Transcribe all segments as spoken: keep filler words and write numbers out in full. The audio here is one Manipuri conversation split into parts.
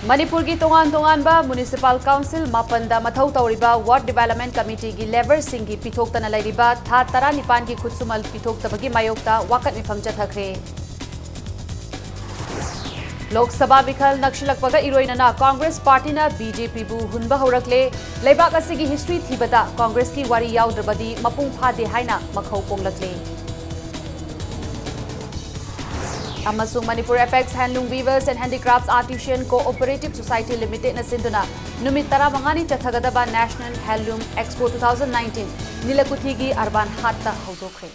ꯃꯅꯤꯄꯨꯔꯒꯤ ꯇꯣꯉꯥꯟ ꯇꯣꯉꯥꯟꯕ ꯃ꯭ꯌꯨꯅꯤꯁꯤꯄꯥꯜ ꯀꯥꯎꯟꯁꯤꯜ ꯃꯥꯄꯟꯗ ꯃꯊꯧ ꯇꯧꯔꯤꯕ ꯋꯥꯔꯗ ꯗꯤꯚꯦꯂꯞꯃꯦꯟ ꯀꯃꯤꯇꯤꯒꯤ ꯂꯦꯕꯔꯁꯤꯡꯒꯤ ꯄꯤꯊꯣꯛꯇꯅ ꯂꯩꯔꯤꯕ ꯊꯥ ꯇꯔꯥꯅꯤꯄꯥꯟꯒꯤ ꯈꯨꯠꯁꯨꯃꯟ ꯄꯤꯊꯣꯛꯇꯕꯒꯤ ꯃꯥꯌꯣꯛꯇ ꯋꯥꯀꯠ ꯃꯤꯐꯝ ꯆꯠꯊꯈ꯭ꯔꯦ꯫ ꯂꯣꯛ ꯁꯚꯥ ꯃꯤꯈꯜ ꯅꯛꯁꯤꯜꯂꯛꯄꯒ ꯏꯔꯣꯏꯅꯅ ꯀꯣꯡꯒ꯭ꯔꯦꯁ ꯄꯥꯔꯇꯤꯅ ꯕꯤ ꯖꯦ ꯄꯤꯕꯨ ꯍꯨꯟꯕ ꯍꯧꯔꯛꯂꯦ꯫ ꯂꯩꯕꯥꯛ ꯑꯁꯤꯒꯤ ꯍꯤꯁꯇ꯭ꯔꯤ ꯊꯤꯕꯗ ꯀꯣꯡꯒ꯭ꯔꯦꯁꯀꯤ ꯋꯥꯔꯤ ꯌꯥꯎꯗ꯭ꯔꯕꯗꯤ ꯃꯄꯨꯡ ꯐꯥꯗꯦ ꯍꯥꯏꯅ ꯃꯈꯧ ꯄꯣꯡꯂꯛꯂꯦ꯫ ꯑꯃꯁꯨꯡ Manipur Apex Handloom Weavers and Handicrafts Artisan Cooperative Society Limitedꯅ ꯁꯤꯟꯗꯨꯅ ꯅꯨꯃꯤꯠ ꯇꯔꯥꯃꯉꯥꯅꯤ ꯆꯠꯊꯒꯗꯕ National Handloom Expo two thousand nineteen ꯅꯤꯂꯀꯨꯊꯤꯒꯤ ꯑꯔꯕꯥꯟ ꯍꯥꯠꯇ ꯍꯧꯗꯣꯛꯈ꯭ꯔꯦ꯫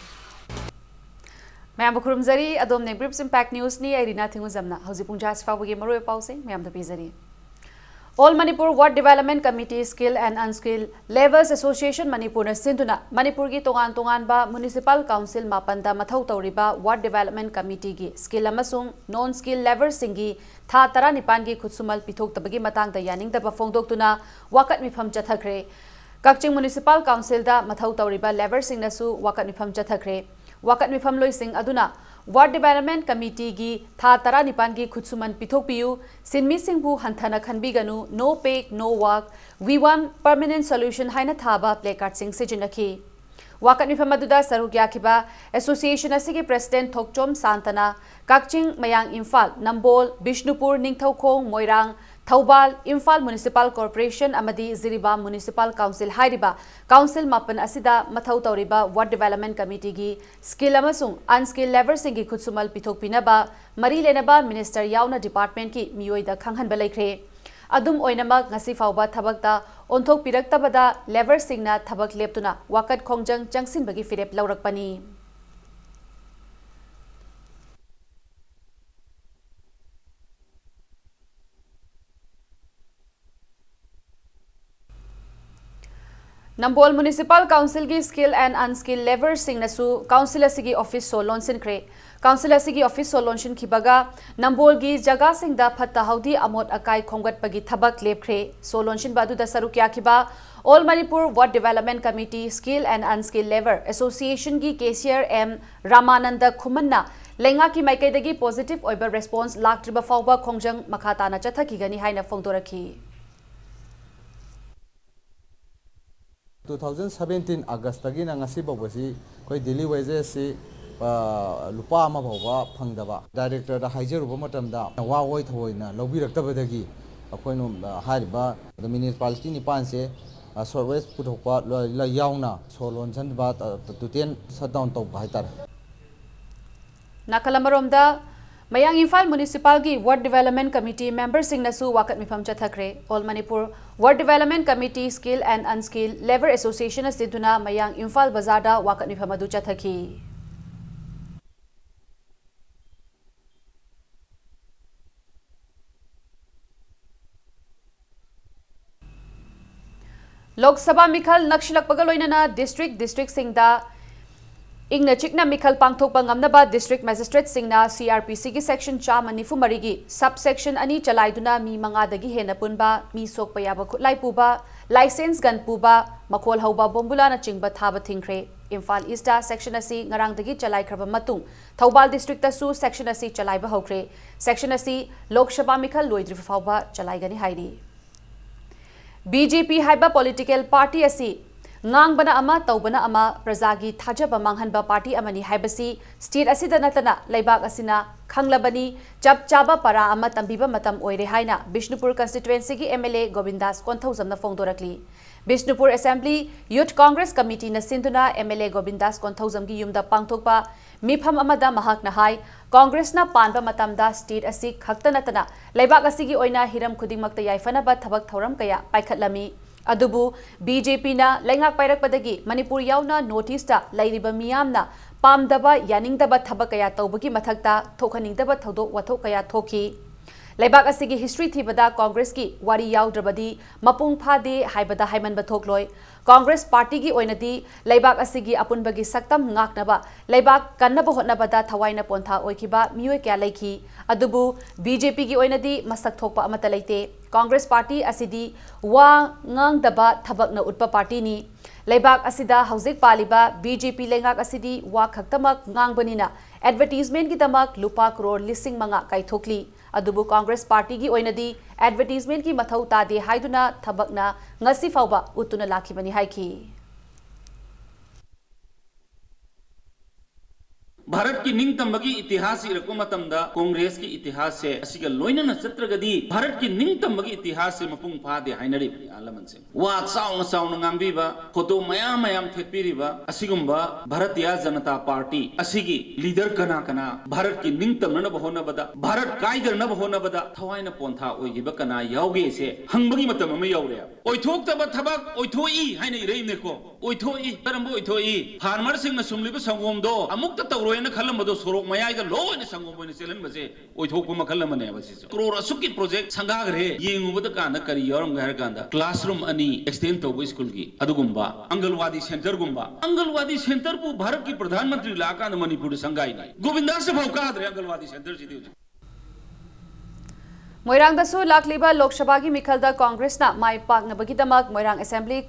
ꯃꯌꯥꯝꯕꯨ ꯈꯨꯔꯨꯝꯖꯔꯤ꯫ ꯑꯗꯣꯝꯅ Briefs Impact Newsꯅꯤ꯫ ꯑꯩ ꯔꯤꯅꯥ ꯊꯤꯡꯉꯨꯖꯝꯅ ꯍꯧꯖꯤꯛ ꯄꯨꯡ ꯇꯔꯥꯁꯤ ꯐꯥꯎꯕꯒꯤ ꯃꯔꯨꯑꯣꯏꯕ ꯄꯥꯎꯁꯤꯡ ꯃꯌꯥꯝꯗ ꯄꯤꯖꯔꯤ꯫ All Manipur Ward Development Committee Skill and Unskilled Labourers Association ꯃꯅꯤꯄꯨꯔꯅ ꯁꯤꯟꯗꯨꯅ ꯃꯅꯤꯄꯨꯔꯒꯤ ꯇꯣꯉꯥꯟ ꯇꯣꯉꯥꯟꯕ ꯃ꯭ꯌꯨꯅꯤꯁꯤꯄꯥꯜ ꯀꯥꯎꯟꯁꯤꯜ ꯃꯥꯄꯟꯗ ꯃꯊꯧ ꯇꯧꯔꯤꯕ ꯋꯥꯔꯗ ꯗꯤꯚꯦꯂꯞꯃꯦꯟ ꯀꯃꯤꯇꯤꯒꯤ ꯁ꯭ꯀꯤꯜ ꯑꯃꯁꯨꯡ ꯅꯣꯟ ꯁ꯭ꯀꯤꯜ ꯂꯦꯕꯔꯁꯤꯡꯒꯤ ꯊꯥ ꯇꯔꯥꯅꯤꯄꯥꯟꯒꯤ ꯈꯨꯠꯁꯨꯃꯜ ꯄꯤꯊꯣꯛꯇꯕꯒꯤ ꯃꯇꯥꯡꯗ ꯌꯥꯅꯤꯡꯗꯕ ꯐꯣꯡꯗꯣꯛꯇꯨꯅ ꯋꯥꯀꯠ ꯃꯤꯐꯝ ꯆꯠꯊꯈ꯭ꯔꯦ꯫ ꯀꯛꯆꯤꯡ ꯃ꯭ꯌꯨꯅꯤꯁꯤꯄꯥꯜ ꯀꯥꯎꯟꯁꯤꯜꯗ ꯃꯊꯧ ꯇꯧꯔꯤꯕ ꯂꯦꯕꯔꯁꯤꯡꯅꯁꯨ ꯋꯥꯀꯠ ꯃꯤꯐꯝ ꯆꯠꯊꯈ꯭ꯔꯦ꯫ ꯋꯥꯀꯠ ꯃꯤꯐꯝꯂꯣꯏꯁꯤꯡ ꯑꯗꯨꯅ ꯋꯥꯔꯗ ꯗꯤꯚꯦꯂꯞꯃꯦꯟ ꯀꯃꯤꯇꯤꯒꯤ ꯊꯥ ꯇꯔꯥꯅꯤꯄꯥꯟꯒꯤ ꯈꯨꯠꯁꯨꯃꯟ ꯄꯤꯊꯣꯛꯄꯤꯌꯨ, ꯁꯤꯟꯃꯤꯁꯤꯡꯕꯨ ꯍꯟꯊꯅ ꯈꯟꯕꯤꯒꯅꯨ, No Pay, No Work, We Want Permanent Solution ꯍꯥꯏꯅ ꯊꯥꯕ ꯄ꯭ꯂꯦꯀꯥꯔꯗꯁꯤꯡ ꯁꯤꯖꯤꯟꯅꯈꯤ꯫ ꯋꯥꯀꯠ ꯃꯤꯐꯝ ꯑꯗꯨꯗ ꯁꯔꯨꯛ ꯌꯥꯈꯤꯕ ꯑꯦꯁꯣꯁꯤꯌꯦꯁꯟ ꯑꯁꯤꯒꯤ ꯄ꯭ꯔꯦꯁꯤꯗꯦꯟꯠ ꯊꯣꯛꯆꯣꯝ ꯁꯥꯟꯇꯅ, ꯀꯛꯆꯤꯡ, ꯃꯌꯥꯡ ꯏꯝꯐꯥꯜ, ꯅꯝꯕꯣꯜ, ꯕꯤꯁꯅꯨꯄꯨꯔ, ꯅꯤꯡꯊꯧꯈꯣꯡ, ꯃꯣꯏꯔꯥꯡ, ꯊꯧꯕꯥꯜ, ꯏꯝꯐꯥꯜ ꯃ꯭ꯌꯨꯅꯤꯁꯤꯄꯥꯜ ꯀꯣꯔꯄꯣꯔꯦꯁꯟ ꯑꯃꯗꯤ ꯖꯤꯔꯤꯕꯥꯝ ꯃ꯭ꯌꯨꯅꯤꯁꯤꯄꯥꯜ ꯀꯥꯎꯟꯁꯤꯜ ꯍꯥꯏꯔꯤꯕ ꯀꯥꯎꯟꯁꯤꯜ ꯃꯥꯄꯟ ꯑꯁꯤꯗ ꯃꯊꯧ ꯇꯧꯔꯤꯕ ꯋꯥꯔꯗ ꯗꯤꯚꯦꯂꯞꯃꯦꯟ ꯀꯃꯤꯇꯤꯒꯤ ꯁ꯭ꯀꯤꯜ ꯑꯃꯁꯨꯡ ꯑꯟꯁ꯭ꯀꯤꯜ ꯂꯦꯕꯔꯁꯤꯡꯒꯤ ꯈꯨꯠꯁꯨꯃꯜ ꯄꯤꯊꯣꯛꯄꯤꯅꯕ ꯃꯔꯤ ꯂꯩꯅꯕ ꯃꯤꯅꯤꯁꯇꯔ ꯌꯥꯎꯅ ꯗꯤꯄꯥꯔꯠꯃꯦꯟꯠꯀꯤ ꯃꯤꯑꯣꯏꯗ ꯈꯪꯍꯟꯕ ꯂꯩꯈ꯭ꯔꯦ꯫ ꯑꯗꯨꯝ ꯑꯣꯏꯅꯃꯛ, ꯉꯁꯤ ꯐꯥꯎꯕ ꯊꯕꯛꯇ ꯑꯣꯟꯊꯣꯛꯄꯤꯔꯛꯇꯕꯗ ꯂꯦꯕꯔꯁꯤꯡꯅ ꯊꯕꯛ ꯂꯦꯞꯇꯨꯅ ꯋꯥꯀꯠ ꯈꯣꯡꯖꯪ ꯆꯪꯁꯤꯟꯕꯒꯤ ꯐꯤꯔꯦꯞ ꯂꯧꯔꯛꯄꯅꯤ꯫ ꯅꯝꯕꯣꯜ ꯃ꯭ꯌꯨꯅꯤꯁꯤꯄꯥꯜ ꯀꯥꯎꯟꯁꯤꯜꯒꯤ ꯁ꯭ꯀꯤꯜ ꯑꯦꯟ ꯑꯟꯁ꯭ꯀꯤꯜ ꯂꯦꯕꯔꯁꯤꯡꯅꯁꯨ ꯀꯥꯎꯟꯁꯤꯜ ꯑꯁꯤꯒꯤ ꯑꯣꯐꯤꯁ ꯁꯣ ꯂꯣꯟꯁꯤꯟꯈ꯭ꯔꯦ꯫ ꯀꯥꯎꯟꯁꯤꯜ ꯑꯁꯤꯒꯤ ꯑꯣꯐꯤꯁ ꯁꯣ ꯂꯣꯟꯁꯤꯟꯈꯤꯕꯒ ꯅꯝꯕꯣꯜꯒꯤ ꯖꯒꯥꯁꯤꯡꯗ ꯐꯠꯇ ꯍꯥꯎꯗꯤ ꯑꯃꯣꯠ ꯑꯀꯥꯏ ꯈꯣꯝꯒꯠꯄꯒꯤ ꯊꯕꯛ ꯂꯦꯞꯈ꯭ꯔꯦ꯫ ꯁꯣ ꯂꯣꯟꯁꯤꯟꯕ ꯑꯗꯨꯗ ꯁꯔꯨꯛ ꯌꯥꯈꯤꯕ All Manipur Ward Development Committee Skill and Unskilled Labour Associationꯒꯤ cashier M Ramanand ꯈꯨꯃꯟꯅ ꯂꯩꯉꯥꯛꯀꯤ ꯃꯥꯏꯀꯩꯗꯒꯤ positive ꯑꯣꯏꯕ response ꯂꯥꯛꯇ꯭ꯔꯤꯕ ꯐꯥꯎꯕ ꯈꯣꯡꯖꯪ ꯃꯈꯥ ꯇꯥꯅ ꯆꯠꯊꯈꯤꯒꯅꯤ ꯍꯥꯏꯅ ꯐꯣꯡꯗꯣꯔꯛꯈꯤ꯫ Two thousand seventeen Augustꯇꯒꯤꯅ ꯉꯁꯤ ꯐꯥꯎꯕꯁꯤ ꯑꯩꯈꯣꯏ daily wagesꯁꯤ ꯂꯨꯄꯥ ꯑꯃ ꯐꯥꯎꯕ ꯐꯪꯗꯕ꯫ Directorꯗ ꯍꯥꯏꯖꯔꯨꯕ ꯃꯇꯝꯗ ꯋꯥ ꯑꯣꯏ ꯊꯑꯣꯏꯅ ꯂꯧꯕꯤꯔꯛꯇꯕꯗꯒꯤ ꯑꯩꯈꯣꯏꯅ ꯍꯥꯏꯔꯤꯕ municipality ꯅꯤꯄꯥꯟꯁꯦ short wage ꯄꯨꯊꯣꯛꯄ ꯌꯥꯎꯅ ꯁꯣ ꯂꯣꯟꯁꯤꯟꯕ, total shutdown ꯇꯧꯕ ꯍꯥꯏꯇꯥꯔꯦ꯫ ꯅꯥꯀꯜ ꯑꯃꯔꯣꯝꯗ, ꯃꯌꯥꯡ ꯏꯝꯐꯥꯜ ꯃ꯭ꯌꯨꯅꯤꯁꯤꯄꯥꯜꯒꯤ Ward Development Committee memberꯁꯤꯡꯅꯁꯨ ꯋꯥꯀꯠ ꯃꯤꯐꯝ ꯆꯠꯊꯈ꯭ꯔꯦ꯫ All Manipur Ward Development Committee Skill and Unskilled Labour Associationꯅ ꯁꯤꯟꯗꯨꯅ ꯃꯌꯥꯡ ꯏꯝꯐꯥꯜ ꯕꯖꯥꯔꯗ ꯋꯥꯀꯠ ꯃꯤꯐꯝ ꯑꯗꯨ ꯆꯠꯊꯈꯤ꯫ ꯂꯣꯛ ꯁꯚꯥ ꯃꯤꯈꯜ ꯅꯛꯁꯤꯜꯂꯛꯄꯒ ꯂꯣꯏꯅꯅ district districtꯁꯤꯡꯗ ꯏꯪꯅ ꯆꯤꯛꯅ ꯃꯤꯈꯜ ꯄꯥꯡꯊꯣꯛꯄ ꯉꯝꯅꯕ district magistrateꯁꯤꯡꯅ CrPCꯒꯤ section ꯆꯥꯝꯃ ꯅꯤꯐꯨ ꯃꯔꯤꯒꯤ subsection ꯑꯅꯤ ꯆꯂꯥꯏꯗꯨꯅ ꯃꯤ ꯃꯉꯥꯗꯒꯤ ꯍꯦꯟꯅ ꯄꯨꯟꯕ, ꯃꯤ ꯁꯣꯛꯄ ꯌꯥꯕ ꯈꯨꯠꯂꯥꯏ ꯄꯨꯕ, license gun ꯄꯨꯕ, ꯃꯈꯣꯜ ꯍꯧꯕ ꯕꯣꯝꯕꯨꯂꯥꯅꯆꯤꯡꯕ ꯊꯥꯕ ꯊꯤꯡꯈ꯭ꯔꯦ꯫ ꯏꯝꯐꯥꯜ Eastꯇ section ꯑꯁꯤ ꯉꯔꯥꯡꯗꯒꯤ ꯆꯂꯥꯏꯈ꯭ꯔꯕ ꯃꯇꯨꯡ ꯊꯧꯕꯥꯜ districtꯇꯁꯨ section ꯑꯁꯤ ꯆꯂꯥꯏꯕ ꯍꯧꯈ꯭ꯔꯦ꯫ Section ꯑꯁꯤ ꯂꯣꯛ ꯁꯚꯥ ꯃꯤꯈꯜ ꯂꯣꯏꯗ꯭ꯔꯤꯕ ꯐꯥꯎꯕ ꯆꯂꯥꯏꯒꯅꯤ ꯍꯥꯏꯔꯤ꯫ BJP ꯍꯥꯏꯕ political party ꯑꯁꯤ ꯉꯥꯡꯕꯅ ꯑꯃ, ꯇꯧꯕꯅ ꯑꯃ, ꯄ꯭ꯔꯖꯥꯒꯤ ꯊꯥꯖꯕ ꯃꯥꯡꯍꯟꯕ party ꯑꯃꯅꯤ ꯍꯥꯏꯕꯁꯤ state ꯑꯁꯤꯗ ꯅꯠꯇꯅ ꯂꯩꯕꯥꯛ ꯑꯁꯤꯅ ꯈꯪꯂꯕꯅꯤ꯫ ꯆꯞ ꯆꯥꯕ ꯄꯔꯥ ꯑꯃ ꯇꯝꯕꯤꯕ ꯃꯇꯝ ꯑꯣꯏꯔꯦ ꯍꯥꯏꯅ Bishnupur constituencyꯒꯤ MLA ꯒꯣꯕꯤꯟꯗꯥꯁ ꯀꯣꯟꯊꯧꯖꯝꯅ ꯐꯣꯡꯗꯣꯔꯛꯂꯤ꯫ Bishnupur Assembly Youth Congress Committeeꯅ ꯁꯤꯟꯗꯨꯅ MLA ꯒꯣꯕꯤꯟꯗꯥꯁ ꯀꯣꯟꯊꯧꯖꯝꯒꯤ ꯌꯨꯝꯗ ꯄꯥꯡꯊꯣꯛꯄ ꯃꯤꯐꯝ ꯑꯃꯗ ꯃꯍꯥꯛꯅ ꯍꯥꯏ, ꯀꯣꯡꯒ꯭ꯔꯦꯁꯅ ꯄꯥꯟꯕ ꯃꯇꯝꯗ state ꯑꯁꯤ ꯈꯛꯇ ꯅꯠꯇꯅ ꯂꯩꯕꯥꯛ ꯑꯁꯤꯒꯤ ꯑꯣꯏꯅ ꯍꯤꯔꯝ ꯈꯨꯗꯤꯡꯃꯛꯇ ꯌꯥꯏꯐꯅꯕ ꯊꯕꯛ ꯊꯧꯔꯝ ꯀꯌꯥ ꯄꯥꯏꯈꯠꯂꯝꯃꯤ꯫ ꯑꯗꯨꯕꯨ BJPꯅ ꯂꯩꯉꯥꯛ ꯄꯥꯏꯔꯛꯄꯗꯒꯤ ꯃꯅꯤꯄꯨꯔ ꯌꯥꯎꯅ North Eastꯇ ꯂꯩꯔꯤꯕ ꯃꯤꯌꯥꯝꯅ ꯄꯥꯝꯗꯕ, ꯌꯥꯅꯤꯡꯗꯕ ꯊꯕꯛ ꯀꯌꯥ ꯇꯧꯕꯒꯤ ꯃꯊꯛꯇ ꯊꯣꯛꯍꯟꯅꯤꯡꯗꯕ ꯊꯧꯗꯣꯛ ꯋꯥꯊꯣꯛ ꯀꯌꯥ ꯊꯣꯛꯈꯤ꯫ ꯂꯩꯕꯥꯛ ꯑꯁꯤꯒꯤ history ꯊꯤꯕꯗ ꯀꯣꯡꯒ꯭ꯔꯦꯁꯀꯤ ꯋꯥꯔꯤ ꯌꯥꯎꯗ꯭ꯔꯕꯗꯤ ꯃꯄꯨꯡ ꯐꯥꯗꯦ ꯍꯥꯏꯕꯗ ꯍꯥꯏꯃꯟꯕ ꯊꯣꯛꯂꯣꯏ꯫ ꯀꯣꯡꯒ꯭ꯔꯦꯁ partyꯒꯤ ꯑꯣꯏꯅꯗꯤ ꯂꯩꯕꯥꯛ ꯑꯁꯤꯒꯤ ꯑꯄꯨꯟꯕꯒꯤ ꯁꯛꯇꯝ ꯉꯥꯛꯅꯕ, ꯂꯩꯕꯥꯛ ꯀꯟꯅꯕ ꯍꯣꯠꯅꯕꯗ ꯊꯋꯥꯏꯅ ꯄꯣꯟꯊꯥ ꯑꯣꯏꯈꯤꯕ ꯃꯤꯑꯣꯏ ꯀꯌꯥ ꯂꯩꯈꯤ꯫ ꯑꯗꯨꯕꯨ BJPꯒꯤ ꯑꯣꯏꯅꯗꯤ ꯃꯁꯛ ꯊꯣꯛꯄ ꯑꯃꯠꯇ ꯂꯩꯇꯦ꯫ ꯀꯣꯡꯒ꯭ꯔꯦꯁ party ꯑꯁꯤꯗꯤ ꯋꯥ ꯉꯥꯡꯗꯕ ꯊꯕꯛꯅ ꯎꯠꯄ partyꯅꯤ꯫ ꯂꯩꯕꯥꯛ ꯑꯁꯤꯗ ꯍꯧꯖꯤꯛ ꯄꯥꯜꯂꯤꯕ BJP ꯂꯩꯉꯥꯛ ꯑꯁꯤꯗꯤ ꯋꯥ ꯈꯛꯇꯃꯛ ꯉꯥꯡꯕꯅꯤꯅ ꯑꯦꯗꯚꯔꯇꯤꯖꯃꯦꯟꯒꯤꯗꯃꯛ ꯂꯨꯄꯥ ꯀ꯭ꯔꯣꯔ ꯂꯤꯁꯤꯡ ꯃꯉꯥ ꯀꯥꯏꯊꯣꯛꯂꯤ꯫ ꯑꯗꯨꯕꯨ ꯀꯣꯡꯒ꯭ꯔꯦꯁ ꯄꯥꯔꯇꯤꯒꯤ ꯑꯣꯏꯅꯗꯤ ꯑꯦꯗꯚꯔꯇꯤꯖꯃꯦꯟꯒꯤ ꯃꯊꯧ ꯇꯥꯗꯦ ꯍꯥꯏꯗꯨꯅ ꯊꯕꯛꯅ ꯉꯁꯤ ꯐꯥꯎꯕ ꯎꯠꯇꯨꯅ ꯂꯥꯛꯈꯤꯕꯅꯤ ꯍꯥꯏꯈꯤ꯫ ꯚꯥꯔꯠꯀꯤ ꯅꯤꯡꯇꯝꯕꯒꯤ ꯏꯇꯤꯍꯥꯁ ꯏꯔꯛꯄ ꯃꯇꯝꯗ ꯀꯣꯡꯒ꯭ꯔꯦꯁꯀꯤ ꯏꯇꯤꯍꯥꯁꯁꯦ ꯑꯁꯤꯒ ꯂꯣꯏꯅꯅ ꯆꯠꯇ꯭ꯔꯒꯗꯤ ꯚꯥꯔꯠꯀꯤ ꯅꯤꯡꯇꯝꯕꯒꯤ ꯏꯇꯤꯍꯥꯁꯁꯦ ꯃꯄꯨꯡ ꯐꯥꯗꯦ ꯍꯥꯏꯅꯔꯤꯕꯅꯤ ꯑꯍꯜ ꯂꯃꯟꯁꯤꯡ꯫ ꯋꯥ ꯆꯥꯎꯅ ꯆꯥꯎꯅ ꯉꯥꯡꯕꯤꯕ, ꯐꯣꯇꯣ ꯃꯌꯥꯝ ꯃꯌꯥꯝ ꯊꯦꯠꯄꯤꯔꯤꯕ ꯑꯁꯤꯒꯨꯝꯕ ꯚꯥꯔꯇꯤꯌꯥ ꯖꯅꯇꯥ ꯄꯥꯔꯇꯤ ꯑꯁꯤꯒꯤ ꯂꯤꯗꯔ ꯀꯅꯥ ꯀꯅꯥ ꯚꯥꯔꯠꯀꯤ ꯅꯤꯡꯇꯝꯅꯅꯕ ꯍꯣꯠꯅꯕꯗ, ꯚꯥꯔꯠ ꯀꯥꯏꯗꯅꯕ ꯍꯣꯠꯅꯕꯗ ꯊꯋꯥꯏꯅ ꯄꯣꯟꯊꯥ ꯑꯣꯏꯈꯤꯕ ꯀꯅꯥ ꯌꯥꯎꯒꯦꯁꯦ ꯍꯪꯕꯒꯤ ꯃꯇꯝ ꯑꯃ ꯌꯧꯔꯦ꯫ ꯑꯣꯏꯊꯣꯛꯇꯕ ꯊꯕꯛ ꯑꯣꯏꯊꯣꯛꯏ ꯍꯥꯏꯅ ꯏꯔꯛꯏꯕꯅꯤꯀꯣ꯫ ꯑꯣꯏꯊꯣꯛꯏ꯫ ꯀꯔꯝꯕ ꯑꯣꯏꯊꯣꯛꯏ? ꯐꯥꯔꯃꯔꯁꯤꯡꯅ ꯁꯨꯝꯂꯤꯕ ꯁꯪꯒꯣꯝꯗꯣ ꯑꯃꯨꯛꯇ ꯇꯧꯔꯣꯏꯅ ꯈꯜꯂꯝꯕꯗꯣ ꯁꯣꯔꯣꯛ ꯃꯌꯥꯏꯗ ꯂꯣꯏꯅ ꯁꯪꯒꯣꯝ ꯑꯣꯏꯅ ꯆꯦꯜꯍꯟꯕꯁꯦ ꯑꯣꯏꯊꯣꯛꯄ ꯃꯈꯜ ꯑꯃꯅꯦꯕ ꯁꯤꯁꯨ꯫ ꯀ꯭ꯔꯣꯔ ꯑꯁꯨꯛꯀꯤ ꯄ꯭ꯔꯣꯖꯦꯛ ꯁꯪꯒꯥꯈ꯭ꯔꯦ꯫ ꯌꯦꯡꯉꯨꯕꯗ ꯀꯥꯟꯗ ꯀꯔꯤ ꯌꯥꯎꯔꯝꯒꯦ ꯍꯥꯏꯔ ꯀꯥꯟꯗ ꯀ꯭ꯂꯥꯁꯔꯨꯝ ꯑꯅꯤ ꯑꯦꯛꯁꯇꯦꯟ ꯇꯧꯕ ꯁ꯭ꯀꯨꯜꯒꯤ ꯑꯗꯨꯒꯨꯝꯕ, ꯑꯪꯒꯜꯋꯥꯗꯤ ꯁꯦꯟꯇꯔꯒꯨꯝꯕ꯫ ꯑꯪꯒꯜꯋꯥꯗꯤ ꯁꯦꯟꯇꯔꯕꯨ ꯚꯥꯔꯠꯀꯤ ꯄ꯭ꯔꯙꯥꯟ ꯃꯟꯇ꯭ꯔꯤ ꯂꯥꯛꯑꯀꯥꯟꯗ ꯃꯅꯤꯄꯨꯔꯗ ꯁꯪꯒꯥꯏꯅꯤ꯫ ꯒꯣꯕꯤꯟꯗꯥꯁ ꯐꯥꯎ ꯀꯥꯗ꯭ꯔꯦ ꯑꯪꯒꯜꯋꯥꯗꯤ ꯁꯦꯟꯇꯔꯁꯤꯗꯤ ꯍꯧꯖꯤꯛ꯫ ꯃꯣꯏꯔꯥꯡꯗꯁꯨ ꯂꯥꯛꯂꯤꯕ ꯂꯣꯛ ꯁꯚꯥꯒꯤ ꯃꯤꯈꯜꯗ ꯀꯣꯡꯒ꯭ꯔꯦꯁꯅ ꯃꯥꯏ ꯄꯥꯛꯅꯕꯒꯤꯗꯃꯛ ꯃꯣꯏꯔꯥꯡ ꯑꯦꯁꯦꯝꯕ꯭ꯂꯤ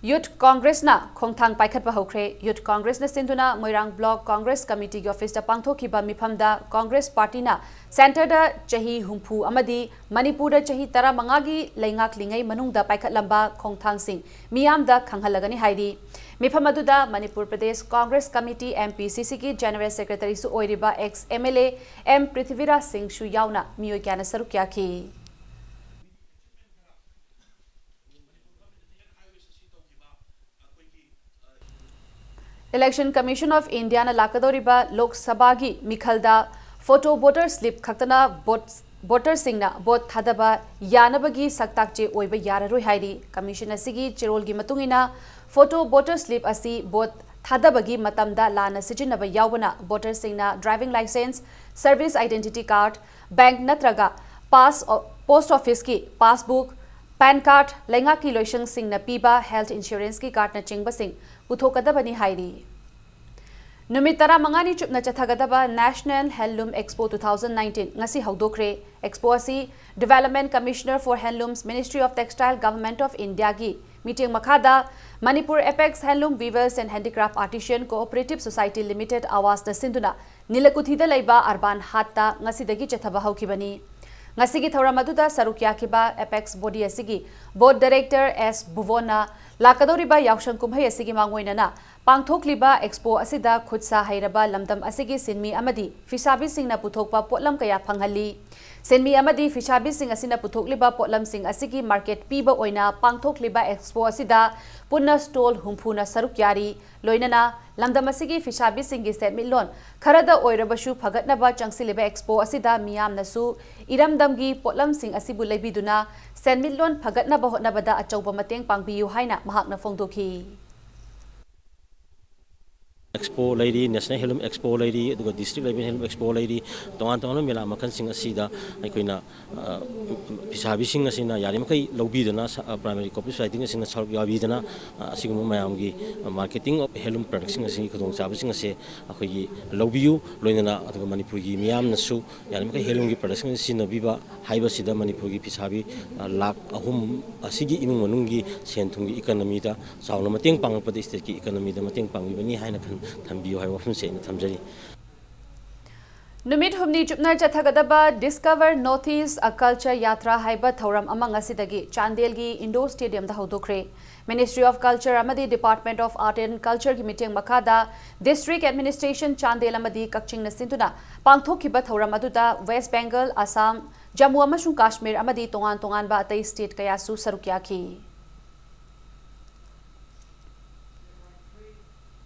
ꯌꯨꯠ ꯀꯣꯡꯒ꯭ꯔꯦꯁꯅ ꯈꯣꯡꯊꯥꯡ ꯄꯥꯏꯈꯠꯄ ꯍꯧꯈ꯭ꯔꯦ꯫ ꯌꯨꯠ ꯀꯣꯡꯒ꯭ꯔꯦꯁꯅ ꯁꯤꯟꯗꯨꯅ ꯃꯣꯏꯔꯥꯡ ꯕ꯭ꯂꯣꯛ ꯀꯣꯡꯒ꯭ꯔꯦꯁ ꯀꯃꯤꯇꯤꯒꯤ ꯑꯣꯐꯤꯁꯇ ꯄꯥꯡꯊꯣꯛꯈꯤꯕ ꯃꯤꯐꯝꯗ ꯀꯣꯡꯒ꯭ꯔꯦꯁ ꯄꯥꯔꯇꯤꯅ ꯁꯦꯟꯇꯔꯗ ꯆꯍꯤ ꯍꯨꯝꯐꯨ ꯑꯃꯗꯤ ꯃꯅꯤꯄꯨꯔꯗ ꯆꯍꯤ ꯇꯔꯥꯃꯉꯥꯒꯤ ꯂꯩꯉꯥꯛꯂꯤꯉꯩ ꯃꯅꯨꯡꯗ ꯄꯥꯏꯈꯠꯂꯝꯕ ꯈꯣꯡꯊꯥꯡꯁꯤꯡ ꯃꯤꯌꯥꯝꯗ ꯈꯪꯍꯜꯂꯒꯅꯤ ꯍꯥꯏꯔꯤ꯫ ꯃꯤꯐꯝ ꯑꯗꯨꯗ ꯃꯅꯤꯄꯨꯔ ꯄ꯭ꯔꯗꯦꯁ ꯀꯣꯡꯒ꯭ꯔꯦꯁ ꯀꯃꯤꯇꯤ, MPCCꯒꯤ ꯖꯦꯅꯔꯦꯜ ꯁꯦꯀ꯭ꯔꯦꯇꯔꯤꯁꯨ ꯑꯣꯏꯔꯤꯕ ex MLA M ꯄ꯭ꯔꯤꯊꯤꯕꯤꯔꯥꯖ ꯁꯤꯡꯁꯨ ꯌꯥꯎꯅ ꯃꯤꯑꯣꯏ ꯀꯌꯥꯅ ꯁꯔꯨꯛ ꯌꯥꯈꯤ꯫ Election Commission of Indiaꯅ ꯂꯥꯛꯀꯗꯧꯔꯤꯕ ꯂꯣꯛ ꯁꯚꯥꯒꯤ ꯃꯤꯈꯜꯗ photo voter slip ꯈꯛꯇꯅ vote, voterꯁꯤꯡꯅ vote ꯊꯥꯗꯕ ꯌꯥꯅꯕꯒꯤ ꯁꯛꯇꯥꯛ ꯆꯦ ꯑꯣꯏꯕ ꯌꯥꯔꯔꯣꯏ ꯍꯥꯏꯔꯤ꯫ Commission ꯑꯁꯤꯒꯤ ꯆꯦꯔꯣꯜꯒꯤ ꯃꯇꯨꯡ ꯏꯟꯅ, photo voter slip ꯑꯁꯤ vote ꯊꯥꯗꯕꯒꯤ ꯃꯇꯝꯗ ꯂꯥꯟꯅ ꯁꯤꯖꯤꯟꯅꯕ ꯌꯥꯎꯕꯅ, voterꯁꯤꯡꯅ driving licence, service identity card, bank ꯅꯠꯇ꯭ꯔꯒ pass, post officeꯀꯤ passbook, PAN card, ꯂꯩꯉꯥꯛꯀꯤ ꯂꯣꯏꯁꯪꯁꯤꯡꯅ ꯄꯤꯕ health insuranceꯀꯤ cardꯅꯆꯤꯡꯕꯁꯤꯡ ꯄꯨꯊꯣꯛꯀꯗꯕꯅꯤ ꯍꯥꯏꯔꯤ꯫ ꯅꯨꯃꯤꯠ ꯇꯔꯥꯃꯉꯥꯅꯤ ꯆꯨꯞꯅ ꯆꯠꯊꯒꯗꯕ National Handloom Expo two thousand nineteen ꯉꯁꯤ ꯍꯧꯗꯣꯛꯈ꯭ꯔꯦ꯫ Expo ꯑꯁꯤ Development Commissioner for Handlooms, Ministry of Textile, Government of Indiaꯒꯤ ꯃꯤꯠꯌꯦꯡ ꯃꯈꯥꯗ Manipur Apex Handloom Weavers and Handicraft Artisan Cooperative Society Limited ꯑꯋꯥꯁꯅ ꯁꯤꯟꯗꯨꯅ ꯅꯤꯂꯀꯨꯊꯤꯗ ꯂꯩꯕ Urban Haatꯇ ꯉꯁꯤꯗꯒꯤ ꯆꯠꯊꯕ ꯍꯧꯈꯤꯕꯅꯤ꯫ ꯉꯁꯤꯒꯤ ꯊꯧꯔꯝ ꯑꯗꯨꯗ ꯁꯔꯨꯛ ꯌꯥꯈꯤꯕ Apex Body ꯑꯁꯤꯒꯤ Board Director ꯑꯦꯁ ꯚꯨꯕꯣꯟꯅ ꯂꯥꯛꯀꯗꯧꯔꯤꯕ ꯌꯥꯎꯁꯪ ꯀꯨꯝꯍꯩ ꯑꯁꯤꯒꯤ ꯃꯥꯡꯑꯣꯏꯅꯅ ꯄꯥꯡꯊꯣꯛꯂꯤꯕ Expo ꯑꯁꯤꯗ ꯈꯨꯠ ꯁꯥ ꯍꯩꯔꯕ ꯂꯝꯗꯝ ꯑꯁꯤꯒꯤ ꯁꯤꯟꯃꯤ ꯑꯃꯗꯤ ꯐꯤꯁꯥꯕꯤꯁꯤꯡꯅ ꯄꯨꯊꯣꯛꯄ ꯄꯣꯠꯂꯝ ꯀꯌꯥ ꯐꯪꯍꯜꯂꯤ꯫ ꯁꯤꯟꯃꯤ ꯑꯃꯗꯤ ꯐꯤꯁꯥꯕꯤꯁꯤꯡ ꯑꯁꯤꯅ ꯄꯨꯊꯣꯛꯂꯤꯕ ꯄꯣꯠꯂꯝꯁꯤꯡ ꯑꯁꯤꯒꯤ market ꯄꯤꯕ ꯑꯣꯏꯅ ꯄꯥꯡꯊꯣꯛꯂꯤꯕ Expo ꯑꯁꯤꯗ ꯄꯨꯟꯅ stall ꯍꯨꯝꯐꯨꯅ ꯁꯔꯨꯛ ꯌꯥꯔꯤ꯫ ꯂꯣꯏꯅꯅ ꯂꯝꯗꯝ ꯑꯁꯤꯒꯤ ꯐꯤꯁꯥꯕꯤꯁꯤꯡꯒꯤ ꯁꯦꯟꯃꯤꯠꯂꯣꯟ ꯈꯔꯗ ꯑꯣꯏꯔꯕꯁꯨ ꯐꯒꯠꯅꯕ ꯆꯪꯁꯤꯜꯂꯤꯕ Expo ꯑꯁꯤꯗ ꯃꯤꯌꯥꯝꯅꯁꯨ ꯏꯔꯝꯗꯝꯒꯤ ꯄꯣꯠꯂꯝꯁꯤꯡ ꯑꯁꯤꯕꯨ ꯂꯩꯕꯤꯗꯨꯅ ꯁꯦꯟꯃꯤꯠꯂꯣꯟ ꯐꯒꯠꯅꯕ ꯍꯣꯠꯅꯕꯗ ꯑꯆꯧꯕ ꯃꯇꯦꯡ ꯄꯥꯡꯕꯤꯌꯨ ꯍꯥꯏꯅ ꯃꯍꯥꯛꯅ ꯐꯣꯡꯗꯣꯛꯈꯤ꯫ Expo ꯂꯩꯔꯤ, National Handloom Expo ꯂꯩꯔꯤ, ꯑꯗꯨꯒ District Level Handloom Expo ꯂꯩꯔꯤ, ꯇꯣꯉꯥꯟ ꯇꯣꯉꯥꯟꯕ ꯃꯦꯂꯥ ꯃꯈꯜꯁꯤꯡ ꯑꯁꯤꯗ ꯑꯩꯈꯣꯏꯅ, ꯑ, ꯐꯤꯁꯥꯕꯤꯁꯤꯡ ꯑꯁꯤꯅ ꯌꯥꯔꯤꯃꯈꯩ ꯂꯧꯕꯤꯗꯨꯅ, ꯁ-, ꯑ, Primary Cooperative Societyꯁꯤꯡ ꯑꯁꯤꯅ ꯁꯔꯨꯛ ꯌꯥꯕꯤꯗꯨꯅ, ꯑ, ꯑꯁꯤꯒꯨꯝꯕ ꯃꯌꯥꯝꯒꯤ, ꯑ, marketing of handloom productꯁꯤꯡ ꯑꯁꯤꯒꯤ ꯈꯨꯗꯣꯡꯆꯥꯕꯁꯤꯡ ꯑꯁꯦ ꯑꯩꯈꯣꯏꯒꯤ ꯂꯧꯕꯤꯌꯨ, ꯂꯣꯏꯅꯅ ꯑꯗꯨꯒ ꯃꯅꯤꯄꯨꯔꯒꯤ ꯃꯤꯌꯥꯝꯅꯁꯨ ꯌꯥꯔꯤꯃꯈꯩ handloomꯒꯤ productꯁꯤꯡ ꯑꯁꯤ ꯁꯤꯖꯤꯟꯅꯕꯤꯕ ꯍꯥꯏꯕꯁꯤꯗ ꯃꯅꯤꯄꯨꯔꯒꯤ ꯐꯤꯁꯥꯕꯤ, ꯑ, ꯂꯥꯈ ꯑꯍꯨꯝ ꯑꯁꯤꯒꯤ ꯏꯃꯨꯡ ꯃꯅꯨꯡꯒꯤ ꯁꯦꯟ ꯊꯨꯝꯒꯤ economyꯗ ꯆꯥꯎꯅ ꯃꯇꯦꯡ ꯄꯥꯡꯂꯛꯄꯗ stateꯀꯤ economyꯗ ꯃꯇꯦꯡ ꯄꯥꯡꯕꯤꯕꯅꯤ ꯍꯥꯏꯅ ꯈꯟ-, ꯊꯝꯕꯤꯌꯨ ꯍꯥꯏꯕ ꯋꯥꯐꯝꯁꯦ ꯑꯩꯅ ꯊꯝꯖꯔꯤ꯫ ꯅꯨꯃꯤꯠ ꯍꯨꯝꯅꯤ ꯆꯨꯞꯅ ꯆꯠꯊꯒꯗꯕ Discover North East, a Culture Yatra ꯍꯥꯏꯕ ꯊꯧꯔꯝ ꯑꯃ ꯉꯁꯤꯗꯒꯤ ꯆꯥꯟꯗꯦꯜꯒꯤ Indoor Stadiumꯗ ꯍꯧꯗꯣꯛꯈ꯭ꯔꯦ꯫ Ministry of Culture ꯑꯃꯗꯤ Department of Art and Cultureꯒꯤ ꯃꯤꯠꯌꯦꯡ ꯃꯈꯥꯗ District Administration ꯆꯥꯟꯗꯦꯜ ꯑꯃꯗꯤ ꯀꯛꯆꯤꯡꯅ ꯁꯤꯟꯗꯨꯅ ꯄꯥꯡꯊꯣꯛꯈꯤꯕ ꯊꯧꯔꯝ ꯑꯗꯨꯗ West Bengal, ꯑꯁꯥꯝ, ꯖꯝꯃꯨ ꯑꯃꯁꯨꯡ ꯀꯥꯁꯃꯤꯔ ꯑꯃꯗꯤ ꯇꯣꯉꯥꯟ ꯇꯣꯉꯥꯟꯕ ꯑꯇꯩ state ꯀꯌꯥꯁꯨ ꯁꯔꯨꯛ ꯌꯥꯈꯤ꯫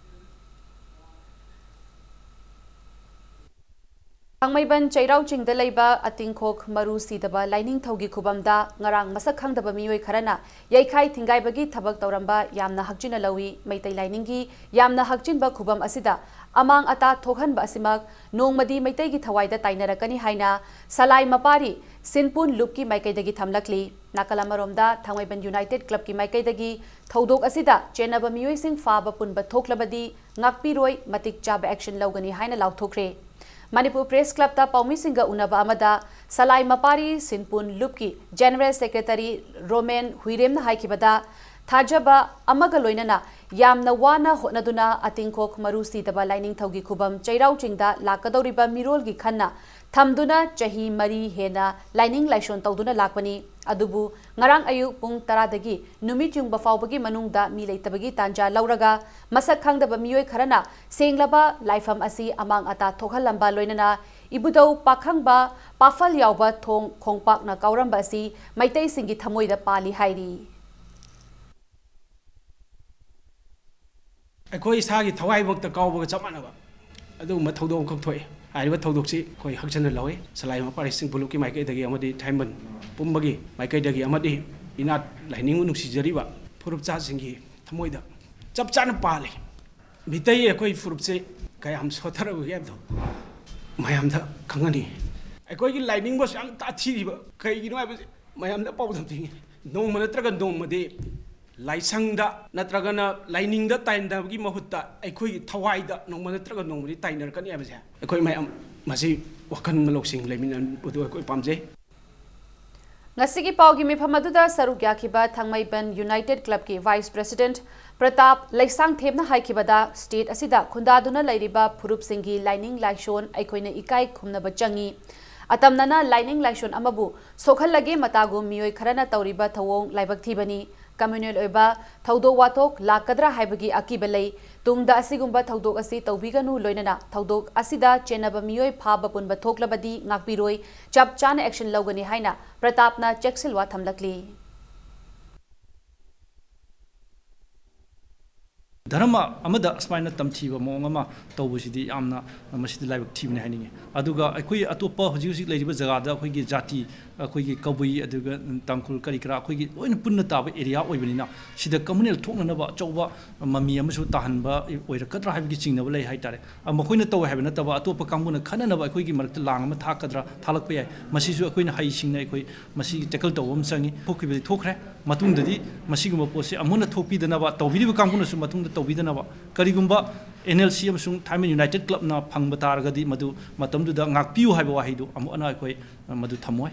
ꯊꯥꯡꯃꯩꯕꯟ ꯆꯩꯔꯥꯎ ꯆꯤꯡꯗ ꯂꯩꯕ ꯑꯇꯤꯡꯈꯣꯛ ꯃꯔꯨ ꯁꯤꯗꯕ ꯂꯥꯏꯅꯤꯡꯊꯧꯒꯤ ꯈꯨꯕꯝꯗ ꯉꯔꯥꯡ ꯃꯁꯛ ꯈꯪꯗꯕ ꯃꯤꯑꯣꯏ ꯈꯔꯅ ꯌꯩꯈꯥꯏ ꯊꯤꯡꯒꯥꯏꯕꯒꯤ ꯊꯕꯛ ꯇꯧꯔꯝꯕ ꯌꯥꯝꯅ ꯍꯛꯆꯤꯟꯅ ꯂꯧꯏ꯫ ꯃꯩꯇꯩ ꯂꯥꯏꯅꯤꯡꯒꯤ ꯌꯥꯝꯅ ꯍꯛꯆꯤꯟꯕ ꯈꯨꯕꯝ ꯑꯁꯤꯗ ꯑꯃꯥꯡ ꯑꯇꯥ ꯊꯣꯛꯍꯟꯕ ꯑꯁꯤꯃꯛ ꯅꯣꯡꯃꯗꯤ ꯃꯩꯇꯩꯒꯤ ꯊꯋꯥꯏꯗ ꯇꯥꯏꯅꯔꯛꯀꯅꯤ ꯍꯥꯏꯅ ꯁꯂꯥꯏ ꯃꯄꯥꯔꯤ ꯁꯤꯟꯄꯨꯟ ꯂꯨꯞꯀꯤ ꯃꯥꯏꯀꯩꯗꯒꯤ ꯊꯝꯂꯛꯂꯤ꯫ ꯅꯥꯀꯜ ꯑꯃꯔꯣꯝꯗ ꯊꯥꯡꯃꯩꯕꯟ ꯌꯨꯅꯥꯏꯇꯦꯗ ꯀ꯭ꯂꯕꯀꯤ ꯃꯥꯏꯀꯩꯗꯒꯤ ꯊꯧꯗꯣꯛ ꯑꯁꯤꯗ ꯆꯦꯟꯅꯕ ꯃꯤꯑꯣꯏꯁꯤꯡ ꯐꯥꯕ ꯄꯨꯟꯕ ꯊꯣꯛꯂꯕꯗꯤ ꯉꯥꯛꯄꯤꯔꯣꯏ, ꯃꯇꯤꯛ ꯆꯥꯕ action ꯂꯧꯒꯅꯤ ꯍꯥꯏꯅ ꯂꯥꯎꯊꯣꯛꯈ꯭ꯔꯦ꯫ ꯃꯅꯤꯄꯨꯔ ꯄ꯭ꯔꯦꯁ ꯀ꯭ꯂꯕꯇ ꯄꯥꯎꯃꯤꯁꯤꯡꯒ ꯎꯅꯕ ꯑꯃꯗ ꯁꯂꯥꯏ ꯃꯄꯥꯔꯤ ꯁꯤꯟꯄꯨꯟ ꯂꯨꯞꯀꯤ ꯖꯦꯅꯔꯦꯜ ꯁꯦꯀ꯭ꯔꯦꯇꯔꯤ ꯔꯣꯃꯦꯟ ꯍꯨꯏꯔꯦꯝꯅ ꯍꯥꯏꯈꯤꯕꯗ, ꯊꯥꯖꯕ ꯑꯃꯒ ꯂꯣꯏꯅꯅ ꯌꯥꯝꯅ ꯋꯥꯅ ꯍꯣꯠꯅꯗꯨꯅ ꯑꯇꯤꯡꯈꯣꯛ ꯃꯔꯨ ꯁꯤꯗꯕ ꯂꯥꯏꯅꯤꯡꯊꯧꯒꯤ ꯈꯨꯕꯝ ꯆꯩꯔꯥꯎ ꯆꯤꯡꯗ ꯂꯥꯛꯀꯗꯧꯔꯤꯕ ꯃꯤꯔꯣꯜꯒꯤ ꯈꯟꯅ ꯊꯝꯗꯨꯅ ꯆꯍꯤ ꯃꯔꯤ ꯍꯦꯟꯅ ꯂꯥꯏꯅꯤꯡ ꯂꯥꯏꯁꯣꯟ ꯇꯧꯗꯨꯅ ꯂꯥꯛꯄꯅꯤ꯫ ꯑꯗꯨꯕꯨ ꯉꯔꯥꯡ ꯑꯌꯨꯛ ꯄꯨꯡ ꯇꯔꯥꯗꯒꯤ ꯅꯨꯃꯤꯠ ꯌꯨꯡꯕ ꯐꯥꯎꯕꯒꯤ ꯃꯅꯨꯡꯗ ꯃꯤ ꯂꯩꯇꯕꯒꯤ ꯇꯥꯟꯖꯥ ꯂꯧꯔꯒ ꯃꯁꯛ ꯈꯪꯗꯕ ꯃꯤꯑꯣꯏ ꯈꯔꯅ ꯁꯦꯡꯂꯕ ꯂꯥꯏꯐꯝ ꯑꯁꯤ ꯑꯃꯥꯡ ꯑꯇꯥ ꯊꯣꯛꯍꯜꯂꯝꯕ ꯂꯣꯏꯅꯅ ꯏꯕꯨꯙꯧ ꯄꯥꯈꯪꯕ ꯄꯥꯐꯜ ꯌꯥꯎꯕ ꯊꯣꯡ ꯈꯣꯡꯄꯥꯛꯅ ꯀꯥꯎꯔꯝꯕ ꯑꯁꯤ ꯃꯩꯇꯩꯁꯤꯡꯒꯤ ꯊꯃꯣꯏꯗ ꯄꯥꯜꯂꯤ ꯍꯥꯏꯔꯤ꯫ ꯑꯩꯈꯣꯏ ꯏꯁꯥꯒꯤ ꯊꯋꯥꯏꯃꯛꯇ ꯀꯥꯎꯕꯒ ꯆꯞ ꯃꯥꯟꯅꯕ ꯑꯗꯨꯒꯨꯝꯕ ꯊꯧꯗꯣꯛ ꯑꯃꯈꯛ ꯊꯣꯛꯑꯦ꯫ ꯍꯥꯏꯔꯤꯕ ꯊꯧꯗꯣꯛꯁꯤ ꯑꯩꯈꯣꯏ ꯍꯛꯆꯟꯅ ꯂꯧꯏ꯫ ꯁꯂꯥꯏ ꯃꯄꯥꯔꯤ ꯁꯤꯟꯄꯨꯟ ꯂꯨꯞꯀꯤ ꯃꯥꯏꯀꯩꯗꯒꯤ ꯑꯃꯗꯤ ꯊꯥꯏꯃꯟ ꯄꯨꯝꯕꯒꯤ ꯃꯥꯏꯀꯩꯗꯒꯤ ꯑꯃꯗꯤ ꯏꯅꯥꯠ ꯂꯥꯏꯅꯤꯡꯕꯨ ꯅꯨꯡꯁꯤꯖꯔꯤꯕ ꯐꯨꯔꯨꯞꯆꯥꯁꯤꯡꯒꯤ ꯊꯃꯣꯏꯗ ꯆꯞ ꯆꯥꯅ ꯄꯥꯜꯂꯤ꯫ ꯃꯤꯇꯩ ꯑꯩꯈꯣꯏ ꯐꯨꯔꯨꯞꯁꯦ ꯀꯌꯥꯝ ꯁꯣꯠꯊꯔꯕꯒꯦ ꯍꯥꯏꯕꯗꯣ ꯃꯌꯥꯝꯗ ꯈꯪꯍꯟꯅꯤꯡꯉꯤ꯫ ꯑꯩꯈꯣꯏꯒꯤ ꯂꯥꯏꯅꯤꯡꯕꯨ ꯑꯁꯨꯛ ꯌꯥꯝ ꯇꯥꯊꯤꯔꯤꯕ ꯀꯩꯒꯤꯅꯣ ꯍꯥꯏꯕꯁꯦ ꯃꯌꯥꯝꯗ ꯄꯥꯎꯗꯝ ꯄꯤꯅꯤꯡꯉꯤ꯫ ꯅꯣꯡꯃ ꯅꯠꯇ꯭ꯔꯒ ꯅꯣꯡꯃꯗꯤ ꯂꯥꯏꯁꯪꯗ ꯅꯠꯇ꯭ꯔꯒꯅ ꯂꯥꯏꯅꯤꯡꯗ ꯇꯥꯏꯅꯕꯒꯤ ꯃꯍꯨꯠꯇ ꯑꯩꯈꯣꯏꯒꯤ ꯊꯋꯥꯏꯗ ꯅꯣꯡꯃ ꯅꯠꯇ꯭ꯔꯒ ꯅꯣꯡꯃꯗꯤ ꯇꯥꯏꯅꯔꯛꯀꯅꯤ ꯍꯥꯏꯕꯁꯦ ꯑꯩꯈꯣꯏ ꯃꯌꯥꯝ ꯃꯁꯤ ꯋꯥꯈꯜ ꯂꯧꯁꯤꯡ ꯂꯩꯃꯤꯟꯅꯕꯗꯨ ꯑꯩꯈꯣꯏ ꯄꯥꯝꯖꯩ꯫ ꯉꯁꯤꯒꯤ ꯄꯥꯎꯒꯤ ꯃꯤꯐꯝ ꯑꯗꯨꯗ ꯁꯔꯨꯛ ꯌꯥꯈꯤꯕ ꯊꯥꯡꯃꯩꯕꯟ ꯌꯨꯅꯥꯏꯇꯦꯗ ꯀ꯭ꯂꯕꯀꯤ ꯚꯥꯏꯁ ꯄ꯭ꯔꯦꯁꯤꯗꯦꯟꯠ ꯄ꯭ꯔꯇꯥꯞ ꯂꯩꯁꯥꯡꯊꯦꯝꯅ ꯍꯥꯏꯈꯤꯕꯗ, ꯁ꯭ꯇꯦꯠ ꯑꯁꯤꯗ ꯈꯨꯟꯗꯥꯗꯨꯅ ꯂꯩꯔꯤꯕ ꯐꯨꯔꯨꯞꯁꯤꯡꯒꯤ ꯂꯥꯏꯅꯤꯡ ꯂꯥꯏꯁꯣꯟ ꯑꯩꯈꯣꯏꯅ ꯏꯀꯥꯏ ꯈꯨꯝꯅꯕ ꯆꯪꯏ꯫ ꯑꯇꯝꯅꯅ ꯂꯥꯏꯅꯤꯡ ꯂꯥꯏꯁꯣꯟ ꯑꯃꯕꯨ ꯁꯣꯛꯍꯜꯂꯒꯦ ꯃꯇꯥꯒꯨꯝ ꯃꯤꯑꯣꯏ ꯈꯔꯅ ꯇꯧꯔꯤꯕ ꯊꯧꯑꯣꯡ ꯂꯥꯏꯕꯛ ꯊꯤꯕꯅꯤ꯫ ꯀꯝꯃ꯭ꯌꯨꯅꯦꯜ ꯑꯣꯏꯕ ꯊꯧꯗꯣꯛ ꯋꯥꯊꯣꯛ ꯂꯥꯛꯀꯗ꯭ꯔꯥ ꯍꯥꯏꯕꯒꯤ ꯑꯀꯤꯕ ꯂꯩ꯫ ꯇꯨꯡꯗ ꯑꯁꯤꯒꯨꯝꯕ ꯊꯧꯗꯣꯛ ꯑꯁꯤ ꯇꯧꯕꯤꯒꯅꯨ, ꯂꯣꯏꯅꯅ ꯊꯧꯗꯣꯛ ꯑꯁꯤꯗ ꯆꯦꯟꯅꯕ ꯃꯤꯑꯣꯏ ꯐꯥꯕ ꯄꯨꯟꯕ ꯊꯣꯛꯂꯕꯗꯤ ꯉꯥꯛꯄꯤꯔꯣꯏ, ꯆꯞ ꯆꯥꯅ action ꯂꯧꯒꯅꯤ ꯍꯥꯏꯅ ꯄ꯭ꯔꯇꯥꯞꯅ ꯆꯦꯛꯁꯤꯜꯋꯥ ꯊꯝꯂꯛꯂꯤ꯫ ꯙꯔꯃ ꯑꯃꯗ ꯑꯁꯨꯃꯥꯏꯅ ꯇꯝꯊꯤꯕ ꯃꯑꯣꯡ ꯑꯃ ꯇꯧꯕꯁꯤꯗꯤ ꯌꯥꯝꯅ ꯃꯁꯤꯗꯤ ꯂꯥꯏꯕꯛ ꯊꯤꯕꯅꯤ ꯍꯥꯏꯅꯤꯡꯉꯤ꯫ ꯑꯗꯨꯒ ꯑꯩꯈꯣꯏ ꯑꯇꯣꯞꯄ ꯍꯧꯖꯤꯛ ꯍꯧꯖꯤꯛ ꯂꯩꯔꯤꯕ ꯖꯒꯥꯗ ꯑꯩꯈꯣꯏꯒꯤ ꯖꯥꯇꯤ, ꯑꯩꯈꯣꯏꯒꯤ ꯀꯕꯨꯏ, ꯑꯗꯨꯒ ꯇꯥꯡꯈꯨꯜ, ꯀꯔꯤ ꯀꯔꯥ ꯑꯩꯈꯣꯏꯒꯤ ꯂꯣꯏꯅ ꯄꯨꯟꯅ ꯇꯥꯕ ꯑꯦꯔꯤꯌꯥ ꯑꯣꯏꯕꯅꯤꯅ, ꯁꯤꯗ ꯀꯝꯃꯨꯅꯦꯜ ꯊꯣꯛꯅꯅꯕ ꯑꯆꯧꯕ ꯃꯃꯤ ꯑꯃꯁꯨ ꯇꯥꯍꯟꯕ ꯑꯣꯏꯔꯛꯀꯗ꯭ꯔꯥ ꯍꯥꯏꯕꯒꯤ ꯆꯤꯡꯅꯕ ꯂꯩ ꯍꯥꯏꯇꯥꯔꯦ꯫ ꯑ, ꯃꯈꯣꯏꯅ ꯇꯧꯋꯦ ꯍꯥꯏꯕ ꯅꯠꯇꯕ, ꯑꯇꯣꯞꯄ ꯀꯥꯡꯕꯨꯅ ꯈꯟꯅꯅꯕ ꯑꯩꯈꯣꯏꯒꯤ ꯃꯔꯛꯇ ꯂꯥꯡ ꯑꯃ ꯊꯥꯛꯀꯗ꯭ꯔꯥ, ꯊꯥꯂꯛꯄ ꯌꯥꯏ꯫ ꯃꯁꯤꯁꯨ ꯑꯩꯈꯣꯏꯅ ꯍꯩꯁꯤꯡꯅ ꯑꯩꯈꯣꯏ ꯃꯁꯤꯒꯤ ꯇꯦꯀꯜ ꯇꯧꯕ ꯑꯃ ꯆꯪꯉꯤ꯫ ꯊꯣꯛꯈꯤꯕꯗꯤ ꯊꯣꯛꯈ꯭ꯔꯦ꯫ ꯃꯇꯨꯡꯗꯗꯤ ꯃꯁꯤꯒꯨꯝꯕ ꯄꯣꯠꯁꯤ ꯑꯃꯨꯛ ꯍꯟꯅ ꯊꯣꯛꯄꯤꯗꯅꯕ, ꯇꯧꯕꯤꯔꯤꯕ ꯀꯥꯡꯕꯨꯅꯁꯨ ꯃꯇꯨꯡꯗ ꯇꯧꯕꯤꯗꯅꯕ, ꯀꯔꯤꯒꯨꯝꯕ ꯑꯦꯟ ꯑꯦꯜ ꯁꯤ ꯑꯃꯁꯨꯡ ꯊꯥꯏꯃꯩ ꯌꯨꯅꯥꯏꯇꯦꯠ ꯀ꯭ꯂꯕꯅ ꯐꯪꯕ ꯇꯥꯔꯒꯗꯤ, ꯃꯗꯨ ꯃꯇꯝꯗꯨꯗ ꯉꯥꯛꯄꯤꯌꯨ ꯍꯥꯏꯕ ꯋꯥꯍꯩꯗꯨ ꯑꯃꯨꯛ ꯍꯟꯅ ꯑꯩꯈꯣꯏ ꯃꯗꯨ ꯊꯝꯃꯣꯏ꯫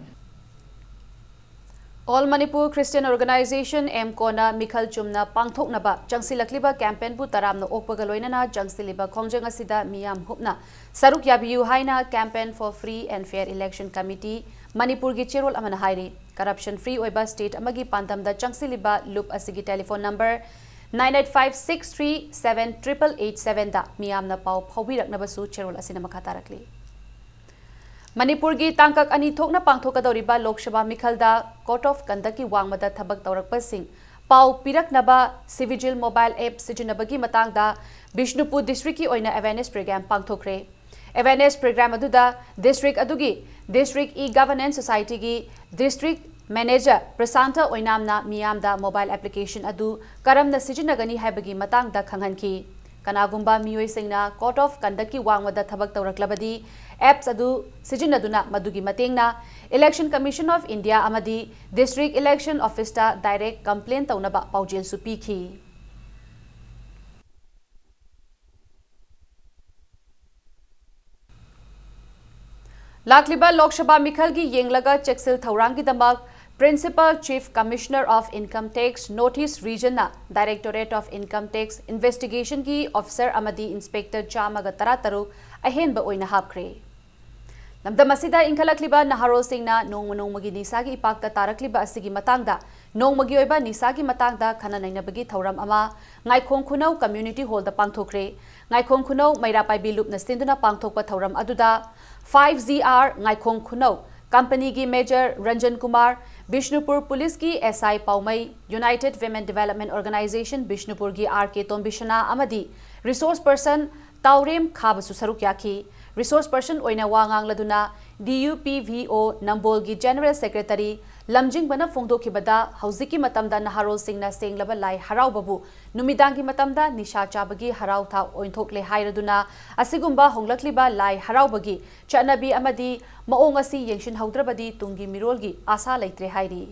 All Manipur Christian Organization, ꯑꯦꯝꯀꯣꯅ ꯃꯤꯈꯜ ꯆꯨꯝꯅ ꯄꯥꯡꯊꯣꯛꯅꯕ ꯆꯪꯁꯤꯜꯂꯛꯂꯤꯕ ꯀꯦꯝꯄꯦꯟꯕꯨ ꯇꯔꯥꯝꯅ ꯑꯣꯛꯄꯒ ꯂꯣꯏꯅꯅ ꯆꯪꯁꯤꯜꯂꯤꯕ ꯈꯣꯡꯖꯪ ꯑꯁꯤꯗ ꯃꯤꯌꯥꯝ ꯍꯨꯞꯅ ꯁꯔꯨꯛ ꯌꯥꯕꯤꯌꯨ ꯍꯥꯏꯅ Campaign for Free and Fair Election Committee ꯃꯅꯤꯄꯨꯔꯒꯤ ꯆꯦꯔꯣꯜ ꯑꯃꯅ ꯍꯥꯏꯔꯤ꯫ ꯀꯔꯞꯁꯟ ꯐ꯭ꯔꯤ ꯑꯣꯏꯕ ꯁ꯭ꯇꯦꯠ ꯑꯃꯒꯤ ꯄꯥꯟꯗꯝꯗ ꯆꯪꯁꯤꯜꯂꯤꯕ ꯂꯨꯞ ꯑꯁꯤꯒꯤ telephone number nine eight five six three seven triple eight seven ꯗ ꯃꯤꯌꯥꯝꯅ ꯄꯥꯎ ꯐꯥꯎꯕꯤꯔꯛꯅꯕꯁꯨ ꯆꯦꯔꯣꯜ ꯑꯁꯤꯅ ꯃꯈꯥ ꯇꯥꯔꯛꯂꯤ꯫ ꯃꯅꯤꯄꯨꯔꯒꯤ ꯇꯥꯡꯀꯛ ꯑꯅꯤ ꯊꯣꯛꯅ ꯄꯥꯡꯊꯣꯛꯀꯗꯧꯔꯤꯕ Lok Sabha ꯃꯤꯈꯜꯗ Code of Conduct ꯀꯤ ꯋꯥꯡꯃꯗ ꯊꯕꯛ ꯇꯧꯔꯛꯄꯁꯤꯡ ꯄꯥꯎ ꯄꯤꯔꯛꯅꯕ ꯁꯤꯚꯤꯖꯤꯜ ꯃꯣꯕꯥꯏꯜ ꯑꯦꯞ ꯁꯤꯖꯤꯟꯅꯕꯒꯤ ꯃꯇꯥꯡꯗ ꯕꯤꯁꯅꯨꯄꯨꯔ ꯗꯤꯁꯇ꯭ꯔꯤꯛꯀꯤ ꯑꯣꯏꯅ ꯑꯦꯋꯦꯔꯅꯦꯁ ꯄ꯭ꯔꯣꯒ꯭ꯔꯥꯝ ꯄꯥꯡꯊꯣꯛꯈ꯭ꯔꯦ꯫ ꯑꯦꯋꯦꯔꯅꯦꯁ ꯄ꯭ꯔꯣꯒ꯭ꯔꯥꯝ ꯑꯗꯨꯗ ꯗꯤꯁꯇ꯭ꯔꯤꯛ ꯑꯗꯨꯒꯤ district E governance ꯁꯣꯁꯥꯏꯇꯤꯒꯤ district manager Prasanta ꯑꯣꯏꯅꯥꯝꯅ ꯃꯤꯌꯥꯝꯗ ꯃꯣꯕꯥꯏꯜ ꯑꯦꯄ꯭ꯂꯤꯀꯦꯁꯟ ꯑꯗꯨ ꯀꯔꯝꯅ ꯁꯤꯖꯤꯟꯅꯒꯅꯤ ꯍꯥꯏꯕꯒꯤ ꯃꯇꯥꯡꯗ ꯈꯪꯍꯟꯈꯤ꯫ ꯀꯅꯥꯒꯨꯝꯕ ꯃꯤꯑꯣꯏꯁꯤꯡꯅ Code of Conduct ꯀꯤ ꯋꯥꯡꯃꯗ ꯊꯕꯛ ꯇꯧꯔꯛꯂꯕꯗꯤ, ꯑꯦꯞꯁ ꯑꯗꯨ ꯁꯤꯖꯤꯟꯅꯗꯨꯅ ꯃꯗꯨꯒꯤ ꯃꯇꯦꯡꯅ Election Commission of India ꯑꯃꯗꯤ ꯗꯤꯁꯇ꯭ꯔꯤꯛ ꯏꯂꯦꯛꯁꯟ ꯑꯣꯐꯤꯁꯇ ꯗꯥꯏꯔꯦꯛ ꯀꯝꯄ꯭ꯂꯦꯟ ꯇꯧꯅꯕ ꯄꯥꯎꯖꯦꯜꯁꯨ ꯄꯤꯈꯤ꯫ ꯂꯥꯛꯂꯤꯕ ꯂꯣꯛ ꯁꯚꯥ ꯃꯤꯈꯜꯒꯤ ꯌꯦꯡꯂꯒ ꯆꯦꯛꯁꯤꯜ ꯊꯧꯔꯥꯡꯒꯤꯗꯃꯛ Principal Chief Commissioner of Income Tax North East Region ꯅ Directorate of Income Tax Investigation ꯒꯤ officer ꯑꯃꯗꯤ inspector ꯆꯥꯝꯃꯒ ꯇꯔꯥꯇꯔꯨꯛ ꯑꯍꯦꯟꯕ ꯑꯣꯏꯅ ꯍꯥꯞꯈ꯭ꯔꯦ꯫ ꯂꯝꯗꯝ ꯑꯁꯤꯗ ꯏꯟꯈꯠꯂꯛꯂꯤꯕ ꯅꯍꯥꯔꯣꯜꯁꯤꯡꯅ ꯅꯣꯡꯃ ꯅꯣꯡꯃꯒꯤ ꯅꯤꯁꯥꯒꯤ ꯏꯄꯥꯛꯇ ꯇꯥꯔꯛꯂꯤꯕ ꯑꯁꯤꯒꯤ ꯃꯇꯥꯡꯗ ꯅꯣꯡꯃꯒꯤ ꯑꯣꯏꯕ ꯅꯤꯁꯥꯒꯤ ꯃꯇꯥꯡꯗ ꯈꯟꯅ ꯅꯩꯅꯕꯒꯤ ꯊꯧꯔꯝ ꯑꯃ ꯉꯥꯏꯈꯣꯡ ꯈꯨꯅꯧ Community Hall ꯗ ꯄꯥꯡꯊꯣꯛꯈ꯭ꯔꯦ꯫ ꯉꯥꯏꯈꯣꯡ ꯈꯨꯅꯧ ꯃꯩꯔꯥ ꯄꯥꯏꯕꯤ ꯂꯨꯞꯅ ꯁꯤꯟꯗꯨꯅ ꯄꯥꯡꯊꯣꯛꯄ ꯊꯧꯔꯝ ꯑꯗꯨꯗ five G R ꯉꯥꯏꯈꯣꯡ ꯈꯨꯅꯧ ꯀꯝꯄꯅꯤꯒꯤ ꯃꯦꯖꯔ ꯔꯟꯖꯟ ꯀꯨꯃꯥꯔ, ꯕꯤꯁꯅꯨꯄꯨꯔ ꯄꯨꯂꯤꯁꯀꯤ ꯑꯦꯁ ꯑꯥꯏ ꯄꯥꯎꯃꯩ, United Women Development Organization ꯕꯤꯁꯅꯨꯄꯨꯔꯒꯤ ꯑꯥꯔ ꯀꯦ ꯇꯣꯝꯕꯤꯁꯅꯥ ꯑꯃꯗꯤ ꯔꯤꯁꯣꯔꯁ ꯄꯔꯁꯟ ꯇꯥꯎꯔꯦꯝ ꯈꯥꯕꯁꯨ ꯁꯔꯨꯛ ꯌꯥꯈꯤ꯫ ꯔꯤꯁꯣꯔꯁ ꯄꯔꯁꯟ ꯑꯣꯏꯅ ꯋꯥ ꯉꯥꯡꯂꯗꯨꯅ ꯗꯤ U P V O ꯅꯝꯕꯣꯜꯒꯤ general secretary ꯂꯝꯖꯤꯡꯕꯅ ꯐꯣꯡꯗꯣꯛꯈꯤꯕꯗ, ꯍꯧꯖꯤꯛꯀꯤ ꯃꯇꯝꯗ ꯅꯍꯥꯔꯣꯜꯁꯤꯡꯅ ꯁꯦꯡꯂꯕ ꯂꯥꯏ ꯍꯔꯥꯎꯕꯕꯨ ꯅꯨꯃꯤꯗꯥꯡꯒꯤ ꯃꯇꯝꯗ ꯅꯤꯁꯥ ꯆꯥꯕꯒꯤ ꯍꯔꯥꯎ ꯊꯥ ꯑꯣꯟꯊꯣꯛꯂꯦ ꯍꯥꯏꯔꯗꯨꯅ, ꯑꯁꯤꯒꯨꯝꯕ ꯍꯣꯡꯂꯛꯂꯤꯕ ꯂꯥꯏ ꯍꯔꯥꯎꯕꯒꯤ ꯆꯠꯅꯕꯤ ꯑꯃꯗꯤ ꯃꯑꯣꯡ ꯑꯁꯤ ꯌꯦꯡꯁꯤꯟꯍꯧꯗ꯭ꯔꯕꯗꯤ ꯇꯨꯡꯒꯤ ꯃꯤꯔꯣꯜꯒꯤ ꯑꯥꯁꯥ ꯂꯩꯇ꯭ꯔꯦ ꯍꯥꯏꯔꯤ꯫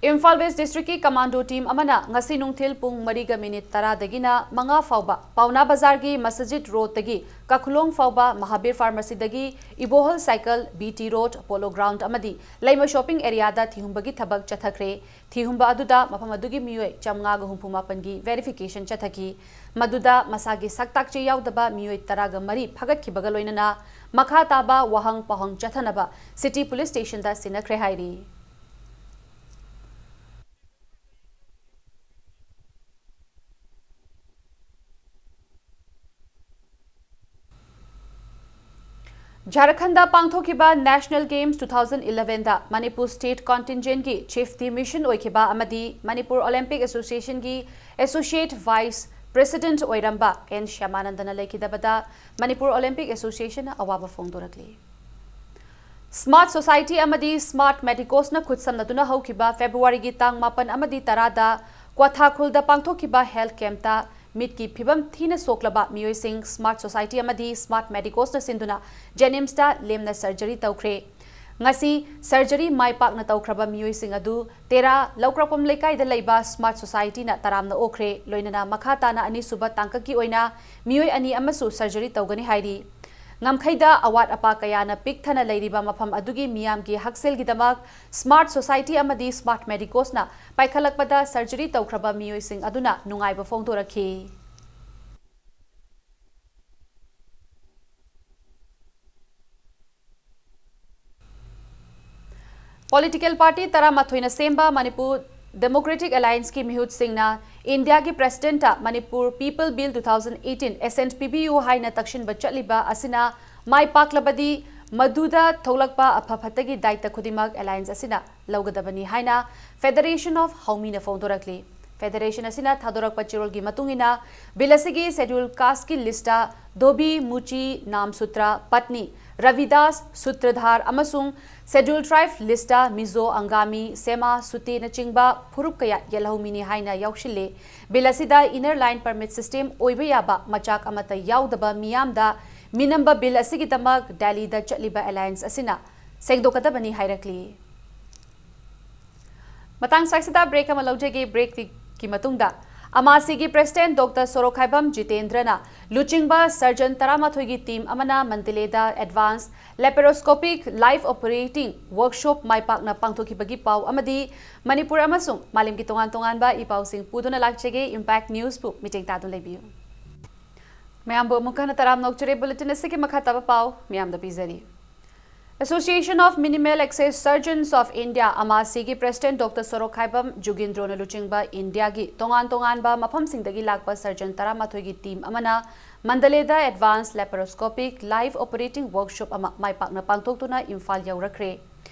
ꯏꯝꯐꯥꯜ ꯋꯦꯁ ꯗꯤꯁꯇ꯭ꯔꯤꯛꯀꯤ ꯀꯃꯥꯟꯗꯣ ꯇꯤꯝ ꯑꯃꯅ ꯉꯁꯤ ꯅꯨꯡꯊꯤꯜ ꯄꯨꯡ ꯃꯔꯤꯒ ꯃꯤꯅꯤꯠ ꯇꯔꯥꯗꯒꯤꯅ ꯃꯉꯥ ꯐꯥꯎꯕ ꯄꯥꯎꯅꯥ ꯕꯖꯥꯔꯒꯤ ꯃꯁꯖꯤꯗ ꯔꯣꯗꯇꯒꯤ ꯀꯈꯨꯂꯣꯡ ꯐꯥꯎꯕ ꯃꯍꯥꯕꯤꯔ ꯐꯥꯔꯃꯥꯁꯤꯗꯒꯤ Ibohal cycle, B T road, polo ground ꯑꯃꯗꯤ ꯂꯩꯃ ꯁꯣꯄꯤꯡ ꯑꯦꯔꯤꯌꯥꯗ ꯊꯤꯍꯨꯝꯕꯒꯤ ꯊꯕꯛ ꯆꯠꯊꯈ꯭ꯔꯦ꯫ ꯊꯤꯍꯨꯝꯕ ꯑꯗꯨꯗ ꯃꯐꯝ ꯑꯗꯨꯒꯤ ꯃꯤꯑꯣꯏ ꯆꯥꯝꯃꯉꯥꯒ ꯍꯨꯝꯐꯨ ꯃꯥꯄꯟꯒꯤ verification ꯆꯠꯊꯈꯤ꯫ ꯃꯗꯨꯗ ꯃꯁꯥꯒꯤ ꯁꯛ ꯇꯥꯛꯆꯦ ꯌꯥꯎꯗꯕ ꯃꯤꯑꯣꯏ ꯇꯔꯥꯒ ꯃꯔꯤ ꯐꯒꯠꯈꯤꯕꯒ ꯂꯣꯏꯅꯅ ꯃꯈꯥ ꯇꯥꯕ ꯋꯥꯍꯪ ꯄꯥꯎꯍꯪ ꯆꯠꯊꯅꯕ city police stationꯗ ꯁꯤꯟꯅꯈ꯭ꯔꯦ ꯍꯥꯏꯔꯤ꯫ ꯖꯥꯔꯈꯟꯗ ꯄꯥꯡꯊꯣꯛꯈꯤꯕ National Games two thousand elevenꯗ Manipur state contingentꯀꯤ chiefꯇꯤ mission ꯑꯣꯏꯈꯤꯕ ꯑꯃꯗꯤ Manipur Olympic Associationꯒꯤ associate vice president ꯑꯣꯏꯔꯝꯕ ꯑꯦꯟ ꯁ꯭ꯌꯥꯃꯥꯅꯟꯗꯅ ꯂꯩꯈꯤꯗꯕꯗ ꯃꯅꯤꯄꯨꯔ Olympic Associationꯅ ꯑꯋꯥꯕ ꯐꯣꯡꯗꯣꯔꯛꯂꯤ꯫ Smart Society ꯑꯃꯗꯤ Smart Medicosꯅ ꯈꯨꯠꯁꯝꯅꯗꯨꯅ ꯍꯧꯈꯤꯕ Februaryꯒꯤ ꯇꯥꯡ ꯃꯥꯄꯟ ꯑꯃꯗꯤ ꯇꯔꯥꯗ ꯀ꯭ꯋꯥꯊꯥꯈꯨꯜꯗ ꯄꯥꯡꯊꯣꯛꯈꯤꯕ health campꯇ ꯃꯤꯠꯀꯤ ꯐꯤꯕꯝ ꯊꯤꯅ ꯁꯣꯛꯂꯕ ꯃꯤꯑꯣꯏꯁꯤꯡ Smart Society ꯑꯃꯗꯤ Smart Medicosꯅ ꯁꯤꯟꯗꯨꯅ JNIMSꯇ ꯂꯦꯝꯅ surgery ꯇꯧꯈ꯭ꯔꯦ꯫ ꯉꯁꯤ surgery ꯃꯥꯏ ꯄꯥꯛꯅ ꯇꯧꯈ꯭ꯔꯕ ꯃꯤꯑꯣꯏꯁꯤꯡ ꯑꯗꯨ ꯇꯦꯔꯥ ꯂꯧꯀ꯭ꯔꯥꯛꯄꯝ ꯂꯩꯀꯥꯏꯗ ꯂꯩꯕ Smart Societyꯅ ꯇꯔꯥꯝꯅ ꯑꯣꯛꯈ꯭ꯔꯦ꯫ ꯂꯣꯏꯅꯅ ꯃꯈꯥ ꯇꯥꯅ ꯑꯅꯤꯁꯨꯕ ꯇꯥꯡꯀꯛꯀꯤ ꯑꯣꯏꯅ ꯃꯤꯑꯣꯏ ꯑꯅꯤ ꯑꯃꯁꯨ surgery ꯇꯧꯒꯅꯤ ꯍꯥꯏꯔꯤ꯫ ꯉꯝꯈꯩꯗ ꯑꯋꯥꯠ ꯑꯄꯥ ꯀꯌꯥꯅ ꯄꯤꯛ ꯊꯟꯅ ꯂꯩꯔꯤꯕ ꯃꯐꯝ ꯑꯗꯨꯒꯤ ꯃꯤꯌꯥꯝꯒꯤ ꯍꯛꯁꯦꯜꯒꯤꯗꯃꯛ Smart Society ꯑꯃꯗꯤ Smart Medicosꯅ ꯄꯥꯏꯈꯠꯂꯛꯄꯗ surgery ꯇꯧꯈ꯭ꯔꯕ ꯃꯤꯑꯣꯏꯁꯤꯡ ꯑꯗꯨꯅ ꯅꯨꯡꯉꯥꯏꯕ ꯐꯣꯡꯗꯣꯔꯛꯈꯤ꯫ Political party ꯇꯔꯥꯃꯥꯊꯣꯏꯅ ꯁꯦꯝꯕ ꯃꯅꯤꯄꯨꯔ Democratic Allianceꯀꯤ ꯃꯤꯍꯨꯠꯁꯤꯡꯅ ꯏꯟꯗꯤꯌꯥꯒꯤ ꯄ꯭ꯔꯦꯁꯤꯗꯦꯟꯠꯇ Manipur People Bill two thousand eighteen assent ꯄꯤꯕꯤꯌꯨ ꯍꯥꯏꯅ ꯇꯛꯁꯤꯟꯕ ꯆꯠꯂꯤꯕ ꯑꯁꯤꯅ ꯃꯥꯏ ꯄꯥꯛꯂꯕꯗꯤ ꯃꯗꯨꯗ ꯊꯣꯛꯂꯛꯄ ꯑꯐ ꯐꯠꯇꯒꯤ ꯗꯥꯏꯇ ꯈꯨꯗꯤꯡꯃꯛ ꯑꯦꯂꯥꯏꯟꯁ ꯑꯁꯤꯅ ꯂꯧꯒꯗꯕꯅꯤ ꯍꯥꯏꯅ Federation of ꯍꯧꯃꯤꯅ ꯐꯣꯡꯗꯣꯔꯛꯂꯤ꯫ ꯐꯦꯗꯔꯦꯁꯟ ꯑꯁꯤꯅ ꯊꯥꯗꯣꯔꯛꯄ ꯆꯦꯔꯣꯜꯒꯤ ꯃꯇꯨꯡ ꯏꯟꯅ, ꯕꯤꯜ ꯑꯁꯤꯒꯤ ꯁꯦꯗ꯭ꯌꯨꯜ ꯀꯥꯁ꯭ꯠꯀꯤ ꯂꯤꯁ꯭ꯠꯇ ꯙꯣꯕꯤ, ꯃꯨꯆꯤ, ꯅꯥꯝ ꯁꯨꯇ꯭ꯔ, ꯄꯠꯅꯤ, ꯔꯕꯤꯗꯥꯁ, ꯁꯨꯇ꯭ꯔꯙꯥꯔ ꯑꯃꯁꯨꯡ ꯁꯦꯗ꯭ꯌꯨꯜ ꯇ꯭ꯔꯥꯏꯕ ꯂꯤꯁ꯭ꯠꯇ ꯃꯤꯖꯣ, ꯑꯪꯒꯥꯃꯤ, ꯁꯦꯃꯥ, ꯁꯨꯇꯦꯅꯆꯤꯡꯕ ꯐꯨꯔꯨꯞ ꯀꯌꯥ ꯌꯦꯜꯍꯧꯃꯤꯅꯤ ꯍꯥꯏꯅ ꯌꯥꯎꯁꯤꯜꯂꯤ꯫ ꯕꯤꯜ ꯑꯁꯤꯗ ꯏꯅꯔ ꯂꯥꯏꯟ ꯄꯔꯃꯤꯠ ꯁꯤꯁ꯭ꯇꯦꯝ ꯑꯣꯏꯕ ꯌꯥꯕ ꯃꯆꯥꯛ ꯑꯃꯠꯇ ꯌꯥꯎꯗꯕ ꯃꯤꯌꯥꯝꯗ ꯃꯤꯅꯝꯕ ꯕꯤꯜ ꯑꯁꯤꯒꯤꯗꯃꯛ ꯗꯦꯜꯂꯤꯗ ꯆꯠꯂꯤꯕ ꯑꯦꯂꯥꯏꯟꯁ ꯑꯁꯤꯅ ꯁꯦꯡꯗꯣꯛꯀꯗꯕꯅꯤ ꯍꯥꯏꯔꯛꯂꯤ꯫ ꯃꯇꯥꯡ ꯁ꯭ꯋꯥꯏꯁꯤꯗ ꯕ꯭ꯔꯦꯛ ꯑꯃ ꯂꯧꯖꯒꯦ꯫ ꯕ꯭ꯔꯦꯛꯀꯤ ꯃꯇꯨꯡꯗ ꯑꯃꯥꯁꯤꯒꯤ ꯄ꯭ꯔꯦꯁꯤꯗꯦꯟꯠ ꯗꯣꯛꯇꯔ ꯁꯣꯔꯣꯛꯈꯥꯏꯕꯝ ꯖꯤꯇꯦꯟꯗ꯭ꯔꯅ ꯂꯨꯆꯤꯡꯕ ꯁꯔꯖꯟ ꯇꯔꯥꯃꯥꯊꯣꯏꯒꯤ ꯇꯤꯝ ꯑꯃꯅ ꯃꯟꯗꯂꯦꯗ advance laparoscopic live operating workshop ꯃꯥꯏ ꯄꯥꯛꯅ ꯄꯥꯡꯊꯣꯛꯈꯤꯕꯒꯤ ꯄꯥꯎ ꯑꯃꯗꯤ ꯃꯅꯤꯄꯨꯔ ꯑꯃꯁꯨꯡ ꯃꯥꯂꯦꯝꯒꯤ ꯇꯣꯉꯥꯟ ꯇꯣꯉꯥꯟꯕ ꯏ ꯄꯥꯎꯁꯤꯡ ꯄꯨꯗꯨꯅ ꯂꯥꯛꯆꯒꯦ꯫ ꯏꯝꯄꯦꯛ ꯅ꯭ꯌꯨꯁꯄꯨ ꯃꯤꯠꯌꯦꯡ ꯇꯥꯗꯨꯅ ꯂꯩꯕꯤꯌꯨ꯫ ꯃꯌꯥꯝꯕꯨ ꯑꯃꯨꯛ ꯍꯟꯅ ꯇꯔꯥꯝꯅ ꯑꯣꯛꯆꯔꯤ꯫ ꯕꯨꯂꯦꯇꯤꯟ ꯑꯁꯤꯒꯤ ꯃꯈꯥ ꯇꯥꯕ ꯄꯥꯎ ꯃꯌꯥꯝꯗ ꯄꯤꯖꯔꯤ꯫ Association of Minimal Access Surgeons of India, ꯑꯃꯥꯁꯤꯒꯤ ꯄ꯭ꯔꯦꯁꯤꯗꯦꯟꯠ ꯗꯣꯛꯇꯔ ꯁꯣꯔꯣꯛꯈꯥꯏꯕꯝ ꯖꯨꯒꯤꯟꯗ꯭ꯔꯣꯅ ꯂꯨꯆꯤꯡꯕ ꯏꯟꯗꯤꯌꯥꯒꯤ ꯇꯣꯉꯥꯟ ꯇꯣꯉꯥꯟꯕ ꯃꯐꯝꯁꯤꯡꯗꯒꯤ ꯂꯥꯛꯄ ꯁꯔꯖꯟ ꯇꯔꯥꯃꯥꯊꯣꯏꯒꯤ ꯇꯤꯝ ꯑꯃꯅ ꯃꯟꯗꯂꯦꯗ advance laparoscopic live operating workshop ꯑꯃ ꯃꯥꯏ ꯄꯥꯛꯅ ꯄꯥꯡꯊꯣꯛꯇꯨꯅ ꯏꯝꯐꯥꯜ ꯌꯧꯔꯛꯈ꯭ꯔꯦ꯫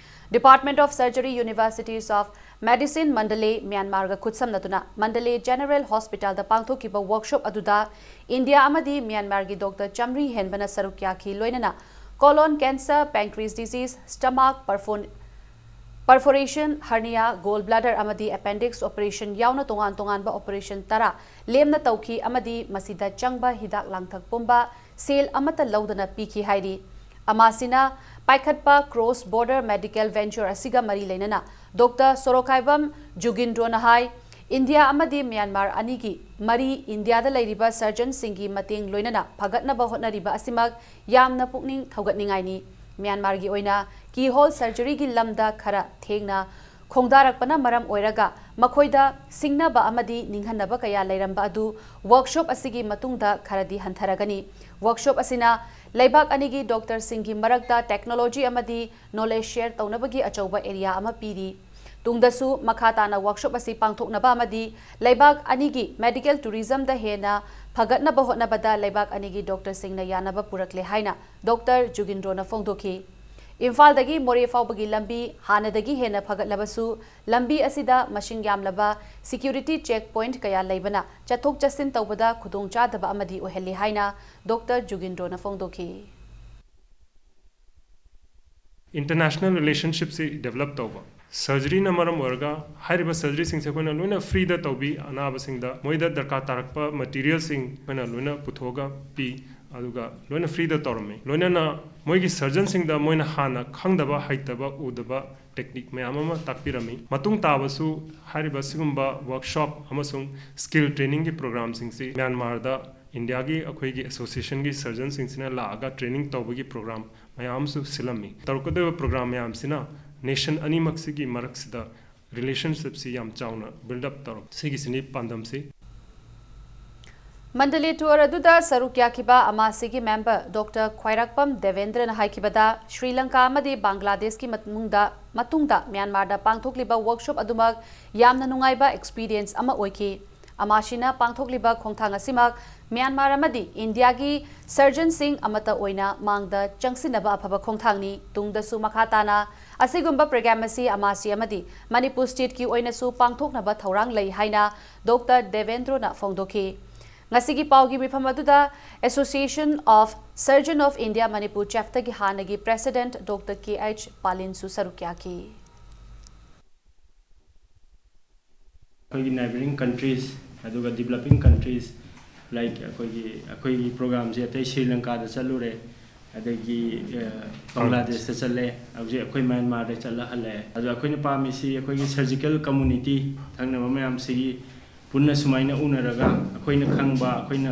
Department of Surgery, Universities of Medicine, Mandalay, ꯃ꯭ꯌꯥꯟꯃꯥꯔꯒ ꯈꯨꯠꯁꯝꯅꯗꯨꯅ ꯃꯟꯗꯂꯦ ꯖꯦꯅꯔꯦꯜ ꯍꯣꯁꯄꯤꯇꯥꯜꯗ ꯄꯥꯡꯊꯣꯛꯈꯤꯕ ꯋꯔꯛꯁꯣꯞ ꯑꯗꯨꯗ ꯏꯟꯗꯤꯌꯥ ꯑꯃꯗꯤ ꯃ꯭ꯌꯥꯟꯃꯥꯔꯒꯤ ꯗꯣꯛꯇꯔ ꯆꯥꯃꯔꯤ ꯍꯦꯟꯕꯅ ꯁꯔꯨꯛ ꯌꯥꯈꯤ, ꯂꯣꯏꯅꯅ colon cancer, pancreas disease, stomach perfor-, perforation, hernia, gall bladder ꯑꯃꯗꯤ appendix operation ꯌꯥꯎꯅ ꯇꯣꯉꯥꯟ ꯇꯣꯉꯥꯟꯕ operation ꯇꯔꯥ ꯂꯦꯝꯅ ꯇꯧꯈꯤ ꯑꯃꯗꯤ ꯃꯁꯤꯗ ꯆꯪꯕ ꯍꯤꯗꯥꯛ ꯂꯥꯡꯊꯛ ꯄꯨꯝꯕ ꯁꯦꯜ ꯑꯃꯠꯇ ꯂꯧꯗꯅ ꯄꯤꯈꯤ ꯍꯥꯏꯔꯤ꯫ ꯑꯃꯥꯁꯤꯅ ꯄꯥꯏꯈꯠꯄ cross border medical venture ꯑꯁꯤꯒ ꯃꯔꯤ ꯂꯩꯅꯅ ꯗꯣꯛꯇꯔ ꯁꯣꯔꯣꯛꯈꯥꯏꯕꯝ ꯖꯨꯒꯤꯟꯗ꯭ꯔꯣꯅ ꯍꯥꯏ, ꯏꯟꯗꯤꯌꯥ ꯑꯃꯗꯤ ꯃ꯭ꯌꯥꯟꯃꯥꯔ ꯑꯅꯤꯒꯤ ꯃꯔꯤ ꯏꯟꯗꯤꯌꯥꯗ ꯂꯩꯔꯤꯕ ꯁꯔꯖꯟꯁꯤꯡꯒꯤ ꯃꯇꯦꯡ ꯂꯣꯏꯅꯅ ꯐꯒꯠꯅꯕ ꯍꯣꯠꯅꯔꯤꯕ ꯑꯁꯤꯃꯛ ꯌꯥꯝꯅ ꯄꯨꯛꯅꯤꯡ ꯊꯧꯒꯠꯅꯤꯡꯉꯥꯏꯅꯤ꯫ ꯃ꯭ꯌꯥꯟꯃꯥꯔꯒꯤ ꯑꯣꯏꯅ keyhole surgeryꯒꯤ ꯂꯝꯗ ꯈꯔ ꯊꯦꯡꯅ ꯈꯣꯡꯗꯥꯔꯛꯄꯅ ꯃꯔꯝ ꯑꯣꯏꯔꯒ ꯃꯈꯣꯏꯗ ꯁꯤꯡꯅꯕ ꯑꯃꯗꯤ ꯅꯤꯡꯍꯟꯅꯕ ꯀꯌꯥ ꯂꯩꯔꯝꯕ ꯑꯗꯨ ꯋꯔꯛꯁꯣꯞ ꯑꯁꯤꯒꯤ ꯃꯇꯨꯡꯗ ꯈꯔꯗꯤ ꯍꯟꯊꯔꯒꯅꯤ꯫ ꯋꯔꯛꯁꯣꯞ ꯑꯁꯤꯅ ꯂꯩꯕꯥꯛ ꯑꯅꯤꯒꯤ ꯗꯣꯛꯇꯔꯁꯤꯡꯒꯤ ꯃꯔꯛꯇ technology ꯑꯃꯗꯤ knowledge share ꯇꯧꯅꯕꯒꯤ ꯑꯆꯧꯕ ꯑꯦꯔꯤꯌꯥ ꯑꯃ ꯄꯤꯔꯤ꯫ ꯇꯨꯡꯗꯁꯨ ꯃꯈꯥ ꯇꯥꯅ ꯋꯥꯔꯛꯁꯣꯞ ꯑꯁꯤ ꯄꯥꯡꯊꯣꯛꯅꯕ ꯑꯃꯗꯤ ꯂꯩꯕꯥꯛ ꯑꯅꯤꯒꯤ ꯃꯦꯗꯤꯀꯦꯜ ꯇꯨꯔꯤꯖꯝꯗ ꯍꯦꯟꯅ ꯐꯒꯠꯅꯕ ꯍꯣꯠꯅꯕꯗ ꯂꯩꯕꯥꯛ ꯑꯅꯤꯒꯤ ꯗꯣꯛꯇꯔꯁꯤꯡꯅ ꯌꯥꯅꯕ ꯄꯨꯔꯛꯂꯦ ꯍꯥꯏꯅ ꯗꯣꯛꯇꯔ ꯖꯨꯒꯤꯟꯗ꯭ꯔꯣꯅ ꯐꯣꯡꯗꯣꯛꯈꯤ꯫ ꯏꯝꯐꯥꯜꯗꯒꯤ ꯃꯣꯔꯦ ꯐꯥꯎꯕꯒꯤ ꯂꯝꯕꯤ ꯍꯥꯟꯅꯗꯒꯤ ꯍꯦꯟꯅ ꯐꯒꯠꯂꯕꯁꯨ, ꯂꯝꯕꯤ ꯑꯁꯤꯗ ꯃꯁꯤꯡ ꯌꯥꯝꯂꯕ ꯁꯤꯀ꯭ꯌꯨꯔꯤꯇꯤ ꯆꯦꯛ ꯄꯣꯏꯟꯠ ꯀꯌꯥ ꯂꯩꯕꯅ ꯆꯠꯊꯣꯛ ꯆꯠꯁꯤꯟ ꯇꯧꯕꯗ ꯈꯨꯗꯣꯡꯆꯥꯗꯕ ꯑꯃꯗꯤ ꯑꯣꯏꯍꯜꯂꯤ ꯍꯥꯏꯅ ꯗꯣꯛꯇꯔ ꯖꯨꯒꯤꯟꯗ꯭ꯔꯣꯅ ꯐꯣꯡꯗꯣꯛꯈꯤ꯫ ꯏꯟꯇꯔꯅꯦꯁꯅꯦꯜ ꯔꯤꯂꯦꯁꯟꯁꯤꯞꯁꯤ ꯗꯦꯕꯂꯞ ꯇꯧꯕ꯫ ꯁꯔꯖꯔꯤꯅ ꯃꯔꯝ ꯑꯣꯏꯔꯒ ꯍꯥꯏꯔꯤꯕ ꯁꯔꯖꯔꯤꯁꯤꯡꯁꯦ ꯑꯩꯈꯣꯏꯅ ꯂꯣꯏꯅ ꯐ꯭ꯔꯤꯗ ꯇꯧꯕꯤ꯫ ꯑꯅꯥꯕꯁꯤꯡꯗ ꯃꯣꯏꯗ ꯗꯔꯀꯥꯔ ꯇꯥꯔꯛꯄ ꯃꯦꯇꯤꯔꯤꯌꯦꯜꯁꯤꯡ ꯑꯩꯈꯣꯏꯅ ꯂꯣꯏꯅ ꯄꯨꯊꯣꯛꯑꯒ ꯄꯤ, ꯑꯗꯨꯒ ꯂꯣꯏꯅ ꯐ꯭ꯔꯤꯗ ꯇꯧꯔꯝꯃꯤ꯫ ꯂꯣꯏꯅꯅ ꯃꯣꯏꯒꯤ ꯁꯔꯖꯟꯁꯤꯡꯗ ꯃꯣꯏꯅ ꯍꯥꯟꯅ ꯈꯪꯗꯕ, ꯍꯩꯇꯕ, ꯎꯗꯕ ꯇꯦꯛꯅꯤꯛ ꯃꯌꯥꯝ ꯑꯃ ꯇꯥꯛꯄꯤꯔꯝꯃꯤ꯫ ꯃꯇꯨꯡ ꯇꯥꯕꯁꯨ ꯍꯥꯏꯔꯤꯕ ꯁꯤꯒꯨꯝꯕ ꯋꯥꯔꯛꯁꯣꯞ ꯑꯃꯁꯨꯡ ꯁ꯭ꯀꯤꯜ ꯇ꯭ꯔꯦꯅꯤꯡꯒꯤ ꯄ꯭ꯔꯣꯒ꯭ꯔꯥꯝꯁꯤꯡꯁꯤ ꯃ꯭ꯌꯥꯟꯃꯥꯔꯗ ꯏꯟꯗꯤꯌꯥꯒꯤ ꯑꯩꯈꯣꯏꯒꯤ ꯑꯦꯁꯣꯁꯤꯌꯦꯁꯟꯒꯤ ꯁꯔꯖꯟꯁꯤꯡꯁꯤꯅ ꯂꯥꯛꯑꯒ ꯇ꯭ꯔꯦꯅꯤꯡ ꯇꯧꯕꯒꯤ ꯄ꯭ꯔꯣꯒ꯭ꯔꯥꯝ ꯃꯌꯥꯝ ꯑꯃꯁꯨ ꯁꯤꯜꯂꯝꯃꯤ꯫ ꯇꯧꯔꯛꯀꯗꯧꯔꯤꯕ ꯄ꯭ꯔꯣꯒ꯭ꯔꯥꯝ ꯃꯌꯥꯝꯁꯤꯅ ꯅꯦꯁꯟ ꯑꯅꯤꯃꯛꯁꯤꯒꯤ ꯃꯔꯛꯁꯤꯗ ꯔꯤꯂꯦꯁꯟꯁꯤꯞꯁꯤ ꯌꯥꯝ ꯆꯥꯎꯅ ꯕꯤꯜꯗ ꯑꯞ ꯇꯧꯔꯛ-, ꯁꯤꯒꯤꯁꯤꯅꯤ ꯄꯥꯟꯗꯝꯁꯤ꯫ ꯃꯟꯗꯂꯦ ꯇꯨꯔ ꯑꯗꯨꯗ ꯁꯔꯨꯛ ꯌꯥꯈꯤꯕ ꯑꯃꯥꯁꯤꯒꯤ ꯃꯦꯝꯕꯔ ꯗꯣꯛꯇꯔ ꯈ꯭ꯋꯥꯏꯔꯥꯛꯄꯝ ꯗꯦꯕꯦꯟꯗ꯭ꯔꯅ ꯍꯥꯏꯈꯤꯕꯗ, ꯁ꯭ꯔꯤ ꯂꯪꯀꯥ ꯑꯃꯗꯤ ꯕꯪꯒ꯭ꯂꯥꯗꯦꯁꯀꯤ ꯃꯇꯨꯡꯗ, ꯃꯇꯨꯡꯗ ꯃ꯭ꯌꯥꯟꯃꯥꯔꯗ ꯄꯥꯡꯊꯣꯛꯂꯤꯕ ꯋꯥꯔꯛꯁꯣꯞ ꯑꯗꯨꯃꯛ ꯌꯥꯝꯅ ꯅꯨꯡꯉꯥꯏꯕ ꯑꯦꯛꯁꯄꯤꯔꯤꯌꯦꯟꯁ ꯑꯃ ꯑꯣꯏꯈꯤ꯫ ꯑꯃꯥꯁꯤꯅ ꯄꯥꯡꯊꯣꯛꯂꯤꯕ ꯈꯣꯡꯊꯥꯡ ꯑꯁꯤꯃꯛ ꯃ꯭ꯌꯥꯟꯃꯥꯔ ꯑꯃꯗꯤ ꯏꯟꯗꯤꯌꯥꯒꯤ ꯁꯔꯖꯟꯁꯤꯡ ꯑꯃꯠꯇ ꯑꯣꯏꯅ ꯃꯥꯡꯗ ꯆꯪꯁꯤꯟꯅꯕ ꯑꯐꯕ ꯈꯣꯡꯊꯥꯡꯅꯤ꯫ ꯇꯨꯡꯗꯁꯨ ꯃꯈꯥ ꯇꯥꯅ ꯑꯁꯤꯒꯨꯝꯕ ꯄ꯭ꯔꯣꯒ꯭ꯔꯥꯝ ꯑꯁꯤ ꯑꯃꯥꯁꯤ ꯑꯃꯗꯤ ꯃꯅꯤꯄꯨꯔ ꯁ꯭ꯇꯦꯠꯀꯤ ꯑꯣꯏꯅꯁꯨ ꯄꯥꯡꯊꯣꯛꯅꯕ ꯊꯧꯔꯥꯡ ꯂꯩ ꯍꯥꯏꯅ ꯗꯣꯛꯇꯔ ꯗꯦꯕꯦꯟꯗ꯭ꯔꯣꯅ ꯐꯣꯡꯗꯣꯛꯈꯤ꯫ ꯉꯁꯤꯒꯤ ꯄꯥꯎꯒꯤ ꯃꯤꯐꯝ ꯑꯗꯨꯗ Association of Surgeon of India Manipur ꯆꯦꯞꯇꯒꯤ ꯍꯥꯟꯅꯒꯤ ꯄ꯭ꯔꯦꯁꯤꯗꯦꯟꯠ ꯗꯣꯛꯇꯔ ꯀꯦ ꯑꯩꯆ ꯄꯥꯂꯤꯟꯁꯨ ꯁꯔꯨꯛ ꯌꯥꯈꯤ꯫ ꯑꯩꯈꯣꯏꯒꯤ ꯅꯥꯏꯕꯔꯤꯡ ꯀꯟꯇ꯭ꯔꯤꯁ ꯑꯗꯨꯒ ꯗꯤꯕꯂꯞꯄꯤꯡ ꯀꯟꯇ꯭ꯔꯤꯁ ꯂꯥꯏꯛ ꯑꯩꯈꯣꯏꯒꯤ ꯑꯩꯈꯣꯏꯒꯤ ꯄ꯭ꯔꯣꯒ꯭ꯔꯥꯝꯁꯦ ꯑꯇꯩ ꯁ꯭ꯔꯤ ꯂꯪꯀꯥꯗ ꯆꯠꯂꯨꯔꯦ, ꯑꯗꯒꯤ ꯕꯪꯒ꯭ꯂꯥꯗꯦꯁꯇ ꯆꯠꯂꯦ, ꯍꯧꯖꯤꯛ ꯑꯩꯈꯣꯏ ꯃ꯭ꯌꯥꯟꯃꯥꯔꯗ ꯆꯠꯂ ꯍꯜꯂꯛꯑꯦ꯫ ꯑꯗꯣ ꯑꯩꯈꯣꯏꯅ ꯄꯥꯝꯃꯤꯁꯤ ꯑꯩꯈꯣꯏꯒꯤ ꯁꯔꯖꯤꯀꯦꯜ ꯀꯝꯃꯨꯅꯤꯇꯤ ꯊꯪꯅꯕ ꯃꯌꯥꯝꯁꯤꯒꯤ ꯄꯨꯟꯅ ꯁꯨꯃꯥꯏꯅ ꯎꯅꯔꯒ ꯑꯩꯈꯣꯏꯅ ꯈꯪꯕ ꯑꯩꯈꯣꯏꯅ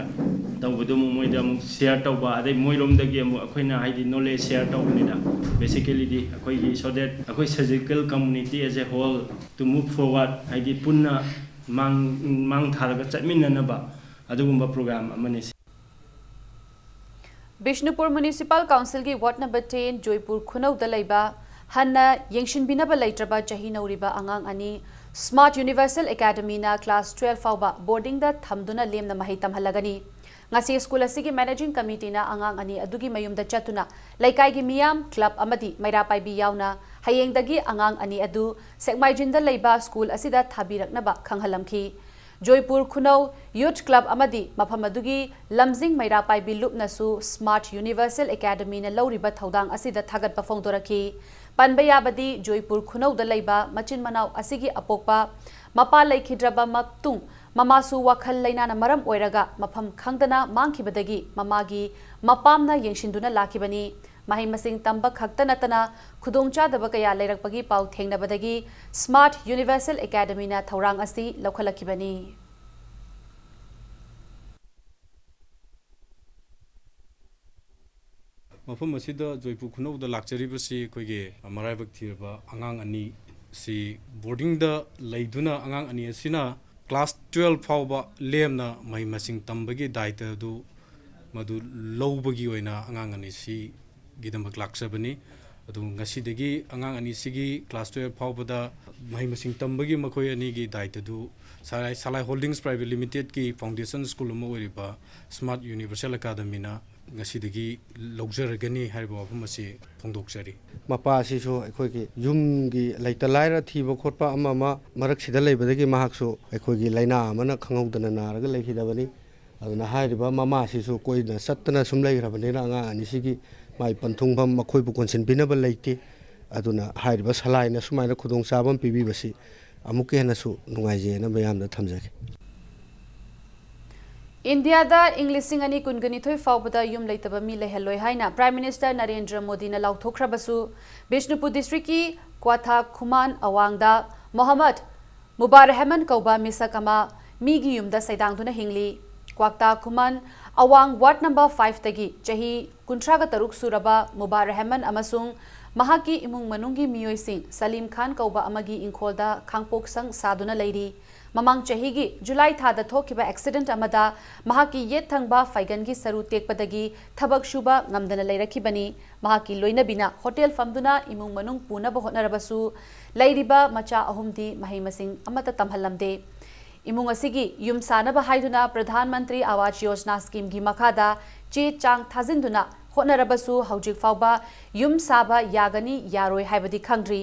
ꯇꯧꯕꯗꯨ ꯑꯃꯨꯛ ꯃꯣꯏꯗ ꯑꯃꯨꯛ ꯁꯤꯌꯥꯔ ꯇꯧꯕ, ꯑꯗꯩ ꯃꯣꯏꯔꯣꯝꯗꯒꯤ ꯑꯃꯨꯛ ꯑꯩꯈꯣꯏꯅ ꯍꯥꯏꯗꯤ ꯅꯣꯂꯦꯖ ꯁꯤꯌꯥꯔ ꯇꯧꯕꯅꯤꯗ꯫ ꯕꯦꯁꯤꯀꯦꯂꯤꯗꯤ ꯑꯩꯈꯣꯏꯒꯤ so that ꯑꯩꯈꯣꯏ surgical community as a whole to move forward ꯍꯥꯏꯗꯤ ꯄꯨꯟꯅ ꯃꯥꯡ ꯃꯥꯡ ꯊꯥꯔꯒ ꯆꯠꯃꯤꯟꯅꯅꯕ ꯑꯗꯨꯒꯨꯝꯕ ꯄ꯭ꯔꯣꯒ꯭ꯔꯥꯝ ꯑꯃꯅꯤ꯫ ꯕꯤꯁꯅꯨꯄꯨꯔ ꯃ꯭ꯌꯨꯅꯤꯁꯤꯄꯥꯜ ꯀꯥꯎꯟꯁꯤꯜꯒꯤ ꯋꯥꯔꯗ ꯅꯝꯕꯔ ꯇꯦꯟ ꯖꯣꯏꯄꯨꯔ ꯈꯨꯅꯧꯗ ꯂꯩꯕ ꯍꯟꯅ ꯌꯦꯡꯁꯤꯟꯕꯤꯅꯕ ꯂꯩꯇ꯭ꯔꯕ ꯆꯍꯤ ꯅꯧꯔꯤꯕ ꯑꯉꯥꯡ ꯑꯅꯤ Smart Universal Academyꯅ class twelve ꯐꯥꯎꯕ boardingꯗ ꯊꯝꯗꯨꯅ ꯂꯦꯝꯅ ꯃꯍꯩ ꯇꯝꯍꯜꯂꯒꯅꯤ꯫ ꯉꯁꯤ school ꯑꯁꯤꯒꯤ managing committeeꯅ ꯑꯉꯥꯡ ꯑꯅꯤ ꯑꯗꯨꯒꯤ ꯃꯌꯨꯝꯗ ꯆꯠꯇꯨꯅ ꯂꯩꯀꯥꯏꯒꯤ ꯃꯤꯌꯥꯝ, club ꯑꯃꯗꯤ ꯃꯩꯔꯥ ꯄꯥꯏꯕꯤ ꯌꯥꯎꯅ ꯍꯌꯦꯡꯗꯒꯤ ꯑꯉꯥꯡ ꯑꯅꯤ ꯑꯗꯨ ꯁꯦꯛꯃꯥꯏꯖꯤꯟꯗ ꯂꯩꯕ school ꯑꯁꯤꯗ ꯊꯥꯕꯤꯔꯛꯅꯕ ꯈꯪꯍꯜꯂꯝꯈꯤ꯫ ꯖꯣꯏꯄꯨꯔ ꯈꯨꯅꯧ Youth Club ꯑꯃꯗꯤ ꯃꯐꯝ ꯑꯗꯨꯒꯤ ꯂꯝꯖꯤꯡ ꯃꯩꯔꯥ ꯄꯥꯏꯕꯤ ꯂꯨꯞꯅꯁꯨ Smart Universal Academyꯅ ꯂꯧꯔꯤꯕ ꯊꯧꯗꯥꯡ ꯑꯁꯤꯗ ꯊꯥꯒꯠꯄ ꯐꯣꯡꯗꯣꯔꯛꯈꯤ꯫ ꯄꯟꯕ ꯌꯥꯕꯗꯤ, ꯖꯣꯏꯄꯨꯔ ꯈꯨꯅꯧꯗ ꯂꯩꯕ ꯃꯆꯤꯟ ꯃꯅꯥꯎ ꯑꯁꯤꯒꯤ ꯑꯄꯣꯛꯄ ꯃꯄꯥ ꯂꯩꯈꯤꯗ꯭ꯔꯕ ꯃꯇꯨꯡ, ꯃꯃꯥꯁꯨ ꯋꯥꯈꯜ ꯂꯩꯅꯥꯅ ꯃꯔꯝ ꯑꯣꯏꯔꯒ ꯃꯐꯝ ꯈꯪꯗꯅ ꯃꯥꯡꯈꯤꯕꯗꯒꯤ ꯃꯃꯥꯒꯤ ꯃꯄꯥꯝꯅ ꯌꯦꯡꯁꯤꯟꯗꯨꯅ ꯂꯥꯛꯈꯤꯕꯅꯤ꯫ ꯃꯍꯩ ꯃꯁꯤꯡ ꯇꯝꯕ ꯈꯛꯇ ꯅꯠꯇꯅ ꯈꯨꯗꯣꯡꯆꯥꯗꯕ ꯀꯌꯥ ꯂꯩꯔꯛꯄꯒꯤ ꯄꯥꯎ ꯊꯦꯡꯅꯕꯗꯒꯤ Smart Universal Academyꯅ ꯊꯧꯔꯥꯡ ꯑꯁꯤ ꯂꯧꯈꯠꯂꯛꯈꯤꯕꯅꯤ꯫ ꯃꯐꯝ ꯑꯁꯤꯗ ꯖꯣꯏꯄꯨꯔ ꯈꯨꯅꯧꯗ ꯂꯥꯛꯆꯔꯤꯕꯁꯤ ꯑꯩꯈꯣꯏꯒꯤ ꯃꯔꯥꯏꯕꯛ ꯊꯤꯔꯕ ꯑꯉꯥꯡ ꯑꯅꯤ ꯁꯤ boardingꯗ ꯂꯩꯗꯨꯅ ꯑꯉꯥꯡ ꯑꯅꯤ ꯑꯁꯤꯅ class twelve ꯐꯥꯎꯕ ꯂꯦꯝꯅ ꯃꯍꯩ ꯃꯁꯤꯡ ꯇꯝꯕꯒꯤ ꯗꯥꯏꯇ ꯑꯗꯨ ꯃꯗꯨ ꯂꯧꯕꯒꯤ ꯑꯣꯏꯅ ꯑꯉꯥꯡ ꯑꯅꯤꯁꯤꯒꯤꯗꯃꯛ ꯂꯥꯛꯆꯕꯅꯤ꯫ ꯑꯗꯨ ꯉꯁꯤꯗꯒꯤ ꯑꯉꯥꯡ ꯑꯅꯤꯁꯤꯒꯤ class twelve ꯐꯥꯎꯕꯗ ꯃꯍꯩ ꯃꯁꯤꯡ ꯇꯝꯕꯒꯤ ꯃꯈꯣꯏ ꯑꯅꯤꯒꯤ ꯗꯥꯏꯇꯗꯨ ꯁꯂꯥꯏ ꯁꯂꯥꯏ Holdings Private Limitedꯀꯤ foundation school ꯑꯃ ꯑꯣꯏꯔꯤꯕ Smart Universal Academyꯅ ꯉꯁꯤꯗꯒꯤ ꯂꯧꯖꯔꯒꯅꯤ ꯍꯥꯏꯔꯤꯕ ꯋꯥꯐꯝ ꯑꯁꯤ ꯐꯣꯡꯗꯣꯛꯆꯔꯤ꯫ ꯃꯄꯥ ꯑꯁꯤꯁꯨ ꯑꯩꯈꯣꯏꯒꯤ ꯌꯨꯝꯒꯤ ꯂꯩꯇ ꯂꯥꯏꯔ ꯊꯤꯕ ꯈꯣꯠꯄ ꯑꯃ ꯑꯃ ꯃꯔꯛꯁꯤꯗ ꯂꯩꯕꯗꯒꯤ ꯃꯍꯥꯛꯁꯨ ꯑꯩꯈꯣꯏꯒꯤ ꯂꯥꯏꯅꯥ ꯑꯃꯅ ꯈꯪꯍꯧꯗꯅ ꯅꯥꯔꯒ ꯂꯩꯈꯤꯗꯕꯅꯤ꯫ ꯑꯗꯨꯅ ꯍꯥꯏꯔꯤꯕ ꯃꯃꯥꯁꯤꯁꯨ ꯀꯣꯏꯅ ꯆꯠꯇꯅ ꯁꯨꯝ ꯂꯩꯈ꯭ꯔꯕꯅꯤꯅ ꯑꯉꯥꯡ ꯑꯅꯤꯁꯤꯒꯤ ꯃꯥꯏ ꯄꯟꯊꯨꯡꯐꯝ ꯃꯈꯣꯏꯕꯨ ꯀꯣꯟꯁꯤꯟꯕꯤꯅꯕ ꯂꯩꯇꯦ꯫ ꯑꯗꯨꯅ ꯍꯥꯏꯔꯤꯕ ꯁꯂꯥꯏꯅ ꯁꯨꯃꯥꯏꯅ ꯈꯨꯗꯣꯡꯆꯥꯕ ꯑꯃ ꯄꯤꯕꯤꯕꯁꯤ ꯑꯃꯨꯛꯀ ꯍꯦꯟꯅꯁꯨ ꯅꯨꯡꯉꯥꯏꯖꯩꯅ ꯃꯌꯥꯝꯗ ꯊꯝꯖꯒꯦ꯫ ꯏꯟꯗꯤꯌꯥꯗ ꯏꯪ ꯂꯤꯁꯤꯡ ꯑꯅꯤ ꯀꯨꯟꯒ ꯅꯤꯊꯣꯏ ꯐꯥꯎꯕꯗ ꯌꯨꯝ ꯂꯩꯇꯕ ꯃꯤ ꯂꯩꯍꯜꯂꯣꯏ ꯍꯥꯏꯅ Prime Minister ꯅꯔꯦꯟꯗ꯭ꯔ ꯃꯣꯗꯤꯅ ꯂꯥꯎꯊꯣꯛꯈ꯭ꯔꯕꯁꯨ, ꯕꯤꯁꯅꯨꯄꯨꯔ districtꯀꯤ ꯀ꯭ꯋꯥꯊꯥ ꯈꯨꯃꯥꯟ ꯑꯋꯥꯡꯗ ꯃꯣꯍꯝꯃꯗ ꯃꯨꯕꯥꯔ ꯔꯍꯃꯟ ꯀꯧꯕ ꯃꯤꯁꯛ ꯑꯃ ꯃꯤꯒꯤ ꯌꯨꯝꯗ ꯁꯩꯗꯥꯡꯗꯨꯅ ꯍꯤꯡꯂꯤ꯫ ꯀ꯭ꯋꯥꯛꯇꯥ ꯈꯨꯃꯟ ꯑꯋꯥꯡ ward number fiveꯇꯒꯤ ꯆꯍꯤ ꯀꯨꯟꯊ꯭ꯔꯥꯒ ꯇꯔꯨꯛ ꯁꯨꯔꯕ ꯃꯨꯕꯥꯔ ꯔꯍꯃꯟ ꯑꯃꯁꯨꯡ ꯃꯍꯥꯛꯀꯤ ꯏꯃꯨꯡ ꯃꯅꯨꯡꯒꯤ ꯃꯤꯑꯣꯏꯁꯤꯡ ꯁꯂꯤꯝ ꯈꯥꯟ ꯀꯧꯕ ꯑꯃꯒꯤ ꯏꯪꯈꯣꯜꯗ ꯈꯥꯡꯄꯣꯛꯁꯪ ꯁꯥꯗꯨꯅ ꯂꯩꯔꯤ꯫ ꯃꯃꯥꯡ ꯆꯍꯤꯒꯤ ꯖꯨꯂꯥꯏ ꯊꯥꯗ ꯊꯣꯛꯈꯤꯕ ꯑꯦꯛꯁꯤꯗꯦꯟꯠ ꯑꯃꯗ ꯃꯍꯥꯛꯀꯤ ꯌꯦꯠ ꯊꯪꯕ ꯐꯩꯒꯟꯒꯤ ꯁꯔꯨ ꯇꯦꯛꯄꯗꯒꯤ ꯊꯕꯛ ꯁꯨꯕ ꯉꯝꯗꯅ ꯂꯩꯔꯛꯈꯤꯕꯅꯤ꯫ ꯃꯍꯥꯛꯀꯤ ꯂꯣꯏꯅꯕꯤꯅ ꯍꯣꯇꯦꯜ ꯐꯝꯗꯨꯅ ꯏꯃꯨꯡ ꯃꯅꯨꯡ ꯄꯨꯅꯕ ꯍꯣꯠꯅꯔꯕꯁꯨ, ꯂꯩꯔꯤꯕ ꯃꯆꯥ ꯑꯍꯨꯝꯗꯤ ꯃꯍꯩ ꯃꯁꯤꯡ ꯑꯃꯠꯇ ꯇꯝꯍꯜꯂꯝꯗꯦ꯫ ꯏꯃꯨꯡ ꯑꯁꯤꯒꯤ ꯌꯨꯝ ꯁꯥꯅꯕ ꯍꯥꯏꯗꯨꯅ ꯄ꯭ꯔꯙꯥꯟ ꯃꯟꯇ꯭ꯔꯤ ꯑꯋꯥꯖ ꯌꯣꯖꯅꯥ ꯁ꯭ꯀꯤꯝꯒꯤ ꯃꯈꯥꯗ ꯆꯦ ꯆꯥꯡ ꯊꯥꯖꯤꯟꯗꯨꯅ ꯍꯣꯠꯅꯔꯕꯁꯨ, ꯍꯧꯖꯤꯛ ꯐꯥꯎꯕ ꯌꯨꯝ ꯁꯥꯕ ꯌꯥꯒꯅꯤ ꯌꯥꯔꯣꯏ ꯍꯥꯏꯕꯗꯤ ꯈꯪꯗ꯭ꯔꯤ꯫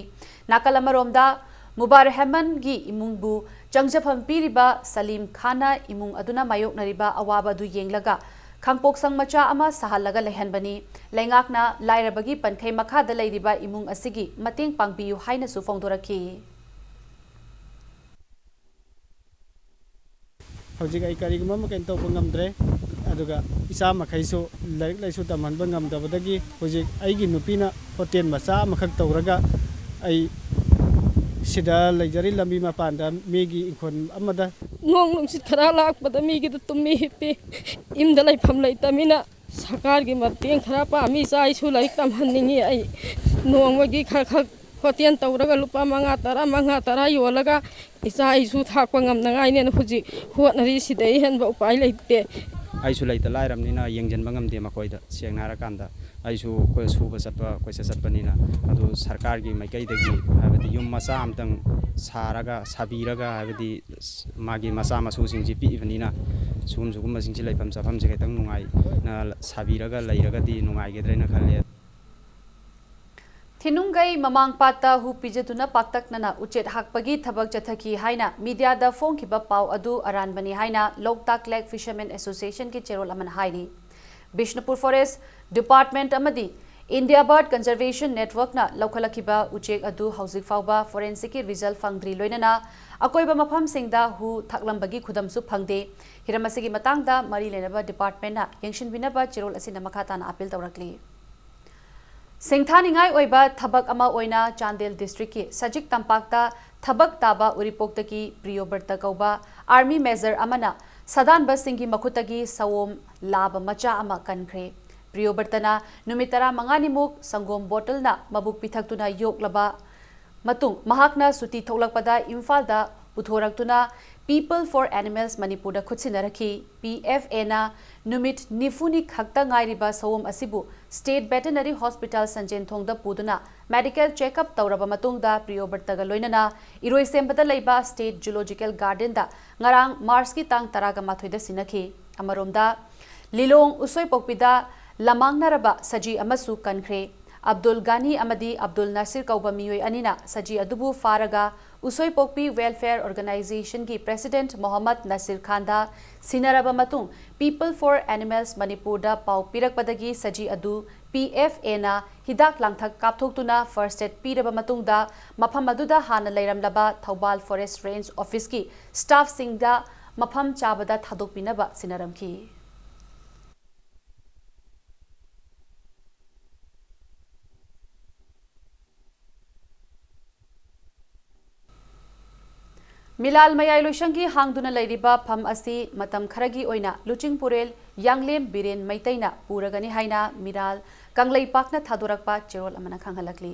ꯅꯥꯀꯜ ꯑꯃꯔꯣꯝꯗ, ꯃꯨꯕꯥꯔ ꯔꯍꯃꯟꯒꯤ ꯏꯃꯨꯡꯕꯨ ꯆꯪꯖꯐꯝ ꯄꯤꯔꯤꯕ ꯁꯂꯤꯝ ꯈꯥꯟꯅ ꯏꯃꯨꯡ ꯑꯗꯨꯅ ꯃꯥꯌꯣꯛꯅꯔꯤꯕ ꯑꯋꯥꯕ ꯑꯗꯨ ꯌꯦꯡꯂꯒ ꯈꯥꯡꯄꯣꯛꯁꯪ ꯃꯆꯥ ꯑꯃ ꯁꯥꯍꯜꯂꯒ ꯂꯩꯍꯟꯕꯅꯤ꯫ ꯂꯩꯉꯥꯛꯅ ꯂꯥꯏꯔꯕꯒꯤ ꯄꯟꯈꯩ ꯃꯈꯥꯗ ꯂꯩꯔꯤꯕ ꯏꯃꯨꯡ ꯑꯁꯤꯒꯤ ꯃꯇꯦꯡ ꯄꯥꯡꯕꯤꯌꯨ ꯍꯥꯏꯅꯁꯨ ꯐꯣꯡꯗꯣꯔꯛꯈꯤ꯫ ꯍꯧꯖꯤꯛ ꯑꯩ ꯀꯔꯤꯒꯨꯝꯕ ꯑꯃ ꯀꯩꯅꯣ ꯇꯧꯕ ꯉꯝꯗ꯭ꯔꯦ꯫ ꯑꯗꯨꯒ ꯏꯆꯥ ꯃꯈꯩꯁꯨ ꯂꯥꯏꯔꯤꯛ ꯂꯥꯏꯁꯨ ꯇꯝꯍꯟꯕ ꯉꯝꯗꯕꯗꯒꯤ ꯍꯧꯖꯤꯛ ꯑꯩꯒꯤ ꯅꯨꯄꯤꯅ ꯍꯣꯇꯦꯜ ꯃꯆꯥ ꯑꯃꯈꯛ ꯇꯧꯔꯒ ꯑꯩ ꯁꯤꯗ ꯂꯩꯖꯔꯤ, ꯂꯝꯕꯤ ꯃꯄꯥꯟꯗ ꯃꯤꯒꯤ ꯏꯪꯈꯣꯜ ꯑꯃꯗ꯫ ꯅꯣꯡ ꯅꯨꯡꯁꯤꯠ ꯈꯔ ꯂꯥꯛꯄꯗ ꯃꯤꯒꯤꯗ ꯇꯨꯝꯃꯤ ꯍꯤꯞꯄꯤ꯫ ꯌꯨꯝꯗ ꯂꯩꯐꯝ ꯂꯩꯇꯃꯤꯅ ꯁꯔꯀꯥꯔꯒꯤ ꯃꯇꯦꯡ ꯈꯔ ꯄꯥꯝꯃꯤ꯫ ꯏꯆꯥ ꯏꯁꯨ ꯂꯥꯏꯔꯤꯛ ꯇꯝꯍꯟꯅꯤꯡꯉꯤ꯫ ꯑꯩ ꯅꯣꯡꯃꯒꯤ ꯈꯔ ꯈꯔ ꯍꯣꯇꯦꯜ ꯇꯧꯔꯒ ꯂꯨꯄꯥ ꯃꯉꯥ, ꯇꯔꯥ, ꯃꯉꯥ, ꯇꯔꯥ ꯌꯣꯜꯂꯒ ꯏꯆꯥ ꯏꯁꯨ ꯊꯥꯛꯄ ꯉꯝꯅꯉꯥꯏꯅꯦꯅ ꯍꯧꯖꯤꯛ ꯍꯣꯠꯅꯔꯤ꯫ ꯁꯤꯗꯩ ꯍꯦꯟꯕ ꯎꯄꯥꯏ ꯂꯩꯇꯦ꯫ ꯑꯩꯁꯨ ꯂꯩꯇ ꯂꯥꯏꯔꯕꯅꯤꯅ ꯌꯦꯡꯁꯤꯟꯕ ꯉꯝꯗꯦ ꯃꯈꯣꯏꯗ꯫ ꯁꯦꯡꯅ ꯍꯥꯏꯔꯀꯥꯟꯗ ꯑꯩꯁꯨ ꯑꯩꯈꯣꯏ ꯁꯨꯕ ꯆꯠꯄ, ꯀꯣꯏꯆꯠ ꯆꯠꯄꯅꯤꯅ꯫ ꯑꯗꯨ ꯁꯔꯀꯥꯔꯒꯤ ꯃꯥꯏꯀꯩꯗꯒꯤ ꯍꯥꯏꯕꯗꯤ ꯌꯨꯝ ꯃꯆꯥ ꯑꯝꯇꯪ ꯁꯥꯔꯒ, ꯁꯥꯕꯤꯔꯒ, ꯍꯥꯏꯕꯗꯤ ꯃꯥꯒꯤ ꯃꯆꯥ ꯃꯁꯨꯁꯤꯡꯁꯤ ꯄꯤꯛꯏꯕꯅꯤꯅ ꯁꯤꯒꯨꯝ ꯁꯤꯒꯨꯝꯕꯁꯤꯡꯁꯤ ꯂꯩꯐꯝ ꯆꯥꯐꯝꯁꯤ ꯈꯤꯇꯪ ꯅꯨꯡꯉꯥꯏꯅ ꯁꯥꯕꯤꯔꯒ ꯂꯩꯔꯒꯗꯤ ꯅꯨꯡꯉꯥꯏꯒꯗ꯭ꯔꯦꯅ ꯈꯜꯂꯦ꯫ ꯊꯤꯅꯨꯡꯒꯩ ꯃꯃꯥꯡꯄꯥꯠꯇ ꯍꯨ ꯄꯤꯖꯗꯨꯅ ꯄꯥꯛꯇꯛꯅꯅ ꯎꯆꯦꯠ ꯍꯥꯠꯄꯒꯤ ꯊꯕꯛ ꯆꯠꯊꯈꯤ ꯍꯥꯏꯅ ꯃꯤꯗꯤꯌꯥꯗ ꯐꯣꯡꯈꯤꯕ ꯄꯥꯎ ꯑꯗꯨ ꯑꯔꯥꯟꯕꯅꯤ ꯍꯥꯏꯅ ꯂꯣꯛꯇꯥꯛ ꯂꯦꯛ ꯐꯤꯁꯔꯃꯦꯟ ꯑꯦꯁꯣꯁꯤꯌꯦꯁꯟꯒꯤ ꯆꯦꯔꯣꯜ ꯑꯃꯅ ꯍꯥꯏꯔꯤ꯫ ꯕꯤꯁꯅꯨꯄꯨꯔ ꯐꯣꯔꯦꯁ ꯗꯤꯄꯥꯔꯠꯃꯦꯟꯠ ꯑꯃꯗꯤ ꯏꯟꯗꯤꯌꯥ ꯕꯥꯔꯗ ꯀꯟꯖꯔꯚꯦꯁꯟ ꯅꯦꯠꯋꯥꯔꯛꯅ ꯂꯧꯈꯠꯂꯛꯈꯤꯕ ꯎꯆꯦꯛ ꯑꯗꯨ ꯍꯧꯖꯤꯛ ꯐꯥꯎꯕ ꯐꯣꯔꯦꯟꯁꯤꯛꯀꯤ ꯔꯤꯖꯜꯠ ꯐꯪꯗ꯭ꯔꯤ, ꯂꯣꯏꯅꯅ ꯑꯀꯣꯏꯕ ꯃꯐꯝꯁꯤꯡꯗ ꯍꯨ ꯊꯛꯂꯝꯕꯒꯤ ꯈꯨꯗꯝꯁꯨ ꯐꯪꯗꯦ꯫ ꯍꯤꯔꯝ ꯑꯁꯤꯒꯤ ꯃꯇꯥꯡꯗ ꯃꯔꯤ ꯂꯩꯅꯕ ꯗꯤꯄꯥꯔꯠꯃꯦꯟꯠꯅ ꯌꯦꯡꯁꯤꯟꯕꯤꯅꯕ ꯆꯦꯔꯣꯜ ꯑꯁꯤꯅ ꯃꯈꯥ ꯇꯥꯅ ꯑꯥꯄꯤꯜ ꯇꯧꯔꯛꯂꯤ꯫ ꯁꯤꯡꯊꯥꯅꯤꯡꯉꯥꯏ ꯑꯣꯏꯕ ꯊꯕꯛ ꯑꯃ ꯑꯣꯏꯅ ꯆꯥꯟꯗꯦꯜ ꯗꯤꯁꯇ꯭ꯔꯤꯛꯀꯤ ꯁꯖꯤꯛ ꯇꯝꯄꯥꯛꯇ ꯊꯕꯛ ꯇꯥꯕ ꯎꯔꯤꯄꯣꯛꯇꯒꯤ ꯄ꯭ꯔꯤꯌꯣꯕ꯭ꯔꯇ ꯀꯧꯕ ꯑꯥꯔꯃꯤ ꯃꯦꯖꯔ ꯑꯃꯅ ꯁꯥꯗꯥꯟꯕꯁꯤꯡꯒꯤ ꯃꯈꯨꯠꯇꯒꯤ ꯁꯑꯣꯝ ꯂꯥꯕ ꯃꯆꯥ ꯑꯃ ꯀꯟꯈ꯭ꯔꯦ꯫ ꯄ꯭ꯔꯤꯌꯣꯕ꯭ꯔꯇꯅ ꯅꯨꯃꯤꯠ ꯇꯔꯥꯃꯉꯥꯅꯤꯃꯨꯛ ꯁꯪꯒꯣꯝ ꯕꯣꯇꯜꯅ ꯃꯕꯨꯛ ꯄꯤꯊꯛꯇꯨꯅ ꯌꯣꯛꯂꯕ ꯃꯇꯨꯡ ꯃꯍꯥꯛꯅ ꯁꯨꯇꯤ ꯊꯣꯛꯂꯛꯄꯗ ꯏꯝꯐꯥꯜꯗ ꯄꯨꯊꯣꯔꯛꯇꯨꯅ People for Animals ꯃꯅꯤꯄꯨꯔꯗ ꯈꯨꯠꯁꯤꯟꯅꯔꯛꯈꯤ꯫ ꯄꯤ ꯑꯦꯐ ꯑꯦꯅ ꯅꯨꯃꯤꯠ ꯅꯤꯐꯨꯅꯤ ꯈꯛꯇ ꯉꯥꯏꯔꯤꯕ ꯁꯑꯣꯝ ꯑꯁꯤꯕꯨ State Veterinary Hospital ꯁꯟꯖꯦꯟꯊꯣꯡꯗ ꯄꯨꯗꯨꯅ medical check up ꯇꯧꯔꯕ ꯃꯇꯨꯡꯗ ꯄ꯭ꯔꯤꯌꯣꯕ꯭ꯔꯇꯒ ꯂꯣꯏꯅꯅ ꯏꯔꯣꯏꯁꯦꯝꯕꯗ ꯂꯩꯕ State Zoological Gardenꯗ ꯉꯔꯥꯡ ꯃꯥꯔꯆꯀꯤ ꯇꯥꯡ ꯇꯔꯥꯒ ꯃꯥꯊꯣꯏꯗ ꯁꯤꯟꯅꯈꯤ꯫ ꯑꯃꯔꯣꯝꯗ, ꯂꯤꯂꯣꯡ ꯎꯁꯣꯏꯄꯣꯛꯄꯤꯗ ꯂꯃꯥꯡꯅꯔꯕ ꯁꯖꯤ ꯑꯃꯁꯨ ꯀꯟꯈ꯭ꯔꯦ꯫ ꯑꯕꯗꯨꯜ ꯒꯥꯅꯤ ꯑꯃꯗꯤ ꯑꯕꯗꯨꯜ ꯅꯥꯁꯤꯔ ꯀꯧꯕ ꯃꯤꯑꯣꯏ ꯑꯅꯤꯅ ꯁꯖꯤ ꯑꯗꯨꯕꯨ ꯐꯥꯔꯒ ꯎꯁꯣꯏꯄꯣꯛꯄꯤ Welfare Organizationꯒꯤ President ꯃꯣꯍꯝꯃꯗ ꯅꯥꯁꯤꯔ ꯈꯥꯟꯗ ꯁꯤꯟꯅꯔꯕ ꯃꯇꯨꯡ, People for Animals ꯃꯅꯤꯄꯨꯔꯗ ꯄꯥꯎ ꯄꯤꯔꯛꯄꯗꯒꯤ ꯁꯖꯤ ꯑꯗꯨ ꯄꯤ ꯑꯦꯐ ꯑꯦꯅ ꯍꯤꯗꯥꯛ ꯂꯥꯡꯊꯛ ꯀꯥꯞꯊꯣꯛꯇꯨꯅ first aid ꯄꯤꯔꯕ ꯃꯇꯨꯡꯗ, ꯃꯐꯝ ꯑꯗꯨꯗ ꯍꯥꯟꯅ ꯂꯩꯔꯝꯂꯕ ꯊꯧꯕꯥꯜ Forest Range Officeꯀꯤ staffꯁꯤꯡꯗ ꯃꯐꯝ ꯆꯥꯕꯗ ꯊꯥꯗꯣꯛꯄꯤꯅꯕ ꯁꯤꯟꯅꯔꯝꯈꯤ꯫ ꯃꯤꯂꯥꯜ ꯃꯌꯥꯏ ꯂꯣꯏꯁꯪꯒꯤ ꯍꯥꯡꯗꯨꯅ ꯂꯩꯔꯤꯕ ꯐꯝ ꯑꯁꯤ ꯃꯇꯝ ꯈꯔꯒꯤ ꯑꯣꯏꯅ ꯂꯨꯆꯤꯡꯄꯨꯔꯦꯜ ꯌꯥꯡꯂꯦꯝ ꯕꯤꯔꯦꯟ ꯃꯩꯇꯩꯅ ꯄꯨꯔꯒꯅꯤ ꯍꯥꯏꯅ ꯃꯤꯔꯥꯜ ꯀꯪꯂꯩꯄꯥꯛꯅ ꯊꯥꯗꯣꯔꯛꯄ ꯆꯦꯔꯣꯜ ꯑꯃꯅ ꯈꯪꯍꯜꯂꯛꯂꯤ꯫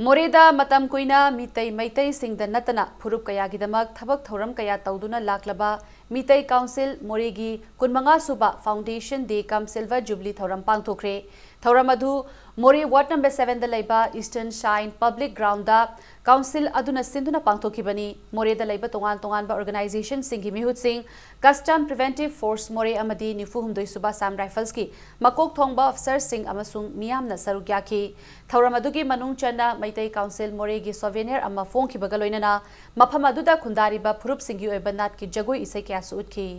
ꯃꯣꯔꯦꯗ ꯃꯇꯝ ꯀꯨꯏꯅ ꯃꯤꯇꯩ ꯃꯩꯇꯩꯁꯤꯡꯗ ꯅꯠꯇꯅ ꯐꯨꯔꯨꯞ ꯀꯌꯥꯒꯤꯗꯃꯛ ꯊꯕꯛ ꯊꯧꯔꯝ ꯀꯌꯥ ꯇꯧꯗꯨꯅ ꯂꯥꯛꯂꯕ ꯃꯤꯇꯩ ꯀꯥꯎꯟꯁꯤꯜ ꯃꯣꯔꯦꯒꯤ ꯀꯨꯟꯃꯉꯥ ꯁꯨꯕ Foundation Day cum Silver Jubilee ꯊꯧꯔꯝ ꯄꯥꯡꯊꯣꯛꯈ꯭ꯔꯦ꯫ ꯊꯧꯔꯝ ꯑꯗꯨ ꯃꯣꯔꯦ Ward number sevenꯗ ꯂꯩꯕ Eastern Shine Public Groundꯗ ꯀꯥꯎꯟꯁꯤꯜ ꯑꯗꯨꯅ ꯁꯤꯟꯗꯨꯅ ꯄꯥꯡꯊꯣꯛꯈꯤꯕꯅꯤ꯫ ꯃꯣꯔꯦꯗ ꯂꯩꯕ ꯇꯣꯉꯥꯟ ꯇꯣꯉꯥꯟꯕ organizationꯁꯤꯡꯒꯤ ꯃꯤꯍꯨꯠꯁꯤꯡ, Custom Preventive Force ꯃꯣꯔꯦ ꯑꯃꯗꯤ ꯅꯤꯐꯨ ꯍꯨꯝꯗꯣꯏ ꯁꯨꯕ Assam Riflesꯀꯤ ꯃꯀꯣꯛ ꯊꯣꯡꯕ officerꯁꯤꯡ ꯑꯃꯁꯨꯡ ꯃꯤꯌꯥꯝꯅ ꯁꯔꯨꯛ ꯌꯥꯈꯤ꯫ ꯊꯧꯔꯝ ꯑꯗꯨꯒꯤ ꯃꯅꯨꯡ ꯆꯟꯅ ꯃꯩꯇꯩ ꯀꯥꯎꯟꯁꯤꯜ ꯃꯣꯔꯦꯒꯤ souvenir ꯑꯃ ꯐꯣꯡꯈꯤꯕꯒ ꯂꯣꯏꯅꯅ ꯃꯐꯝ ꯑꯗꯨꯗ ꯈꯨꯟꯗꯥꯔꯤꯕ ꯐꯨꯔꯨꯞꯁꯤꯡꯒꯤ ꯑꯣꯏꯕ ꯅꯥꯠꯀꯤ ꯖꯒꯣꯏ ꯏꯁꯩ ꯀꯌꯥꯁꯨ ꯎꯠꯈꯤ꯫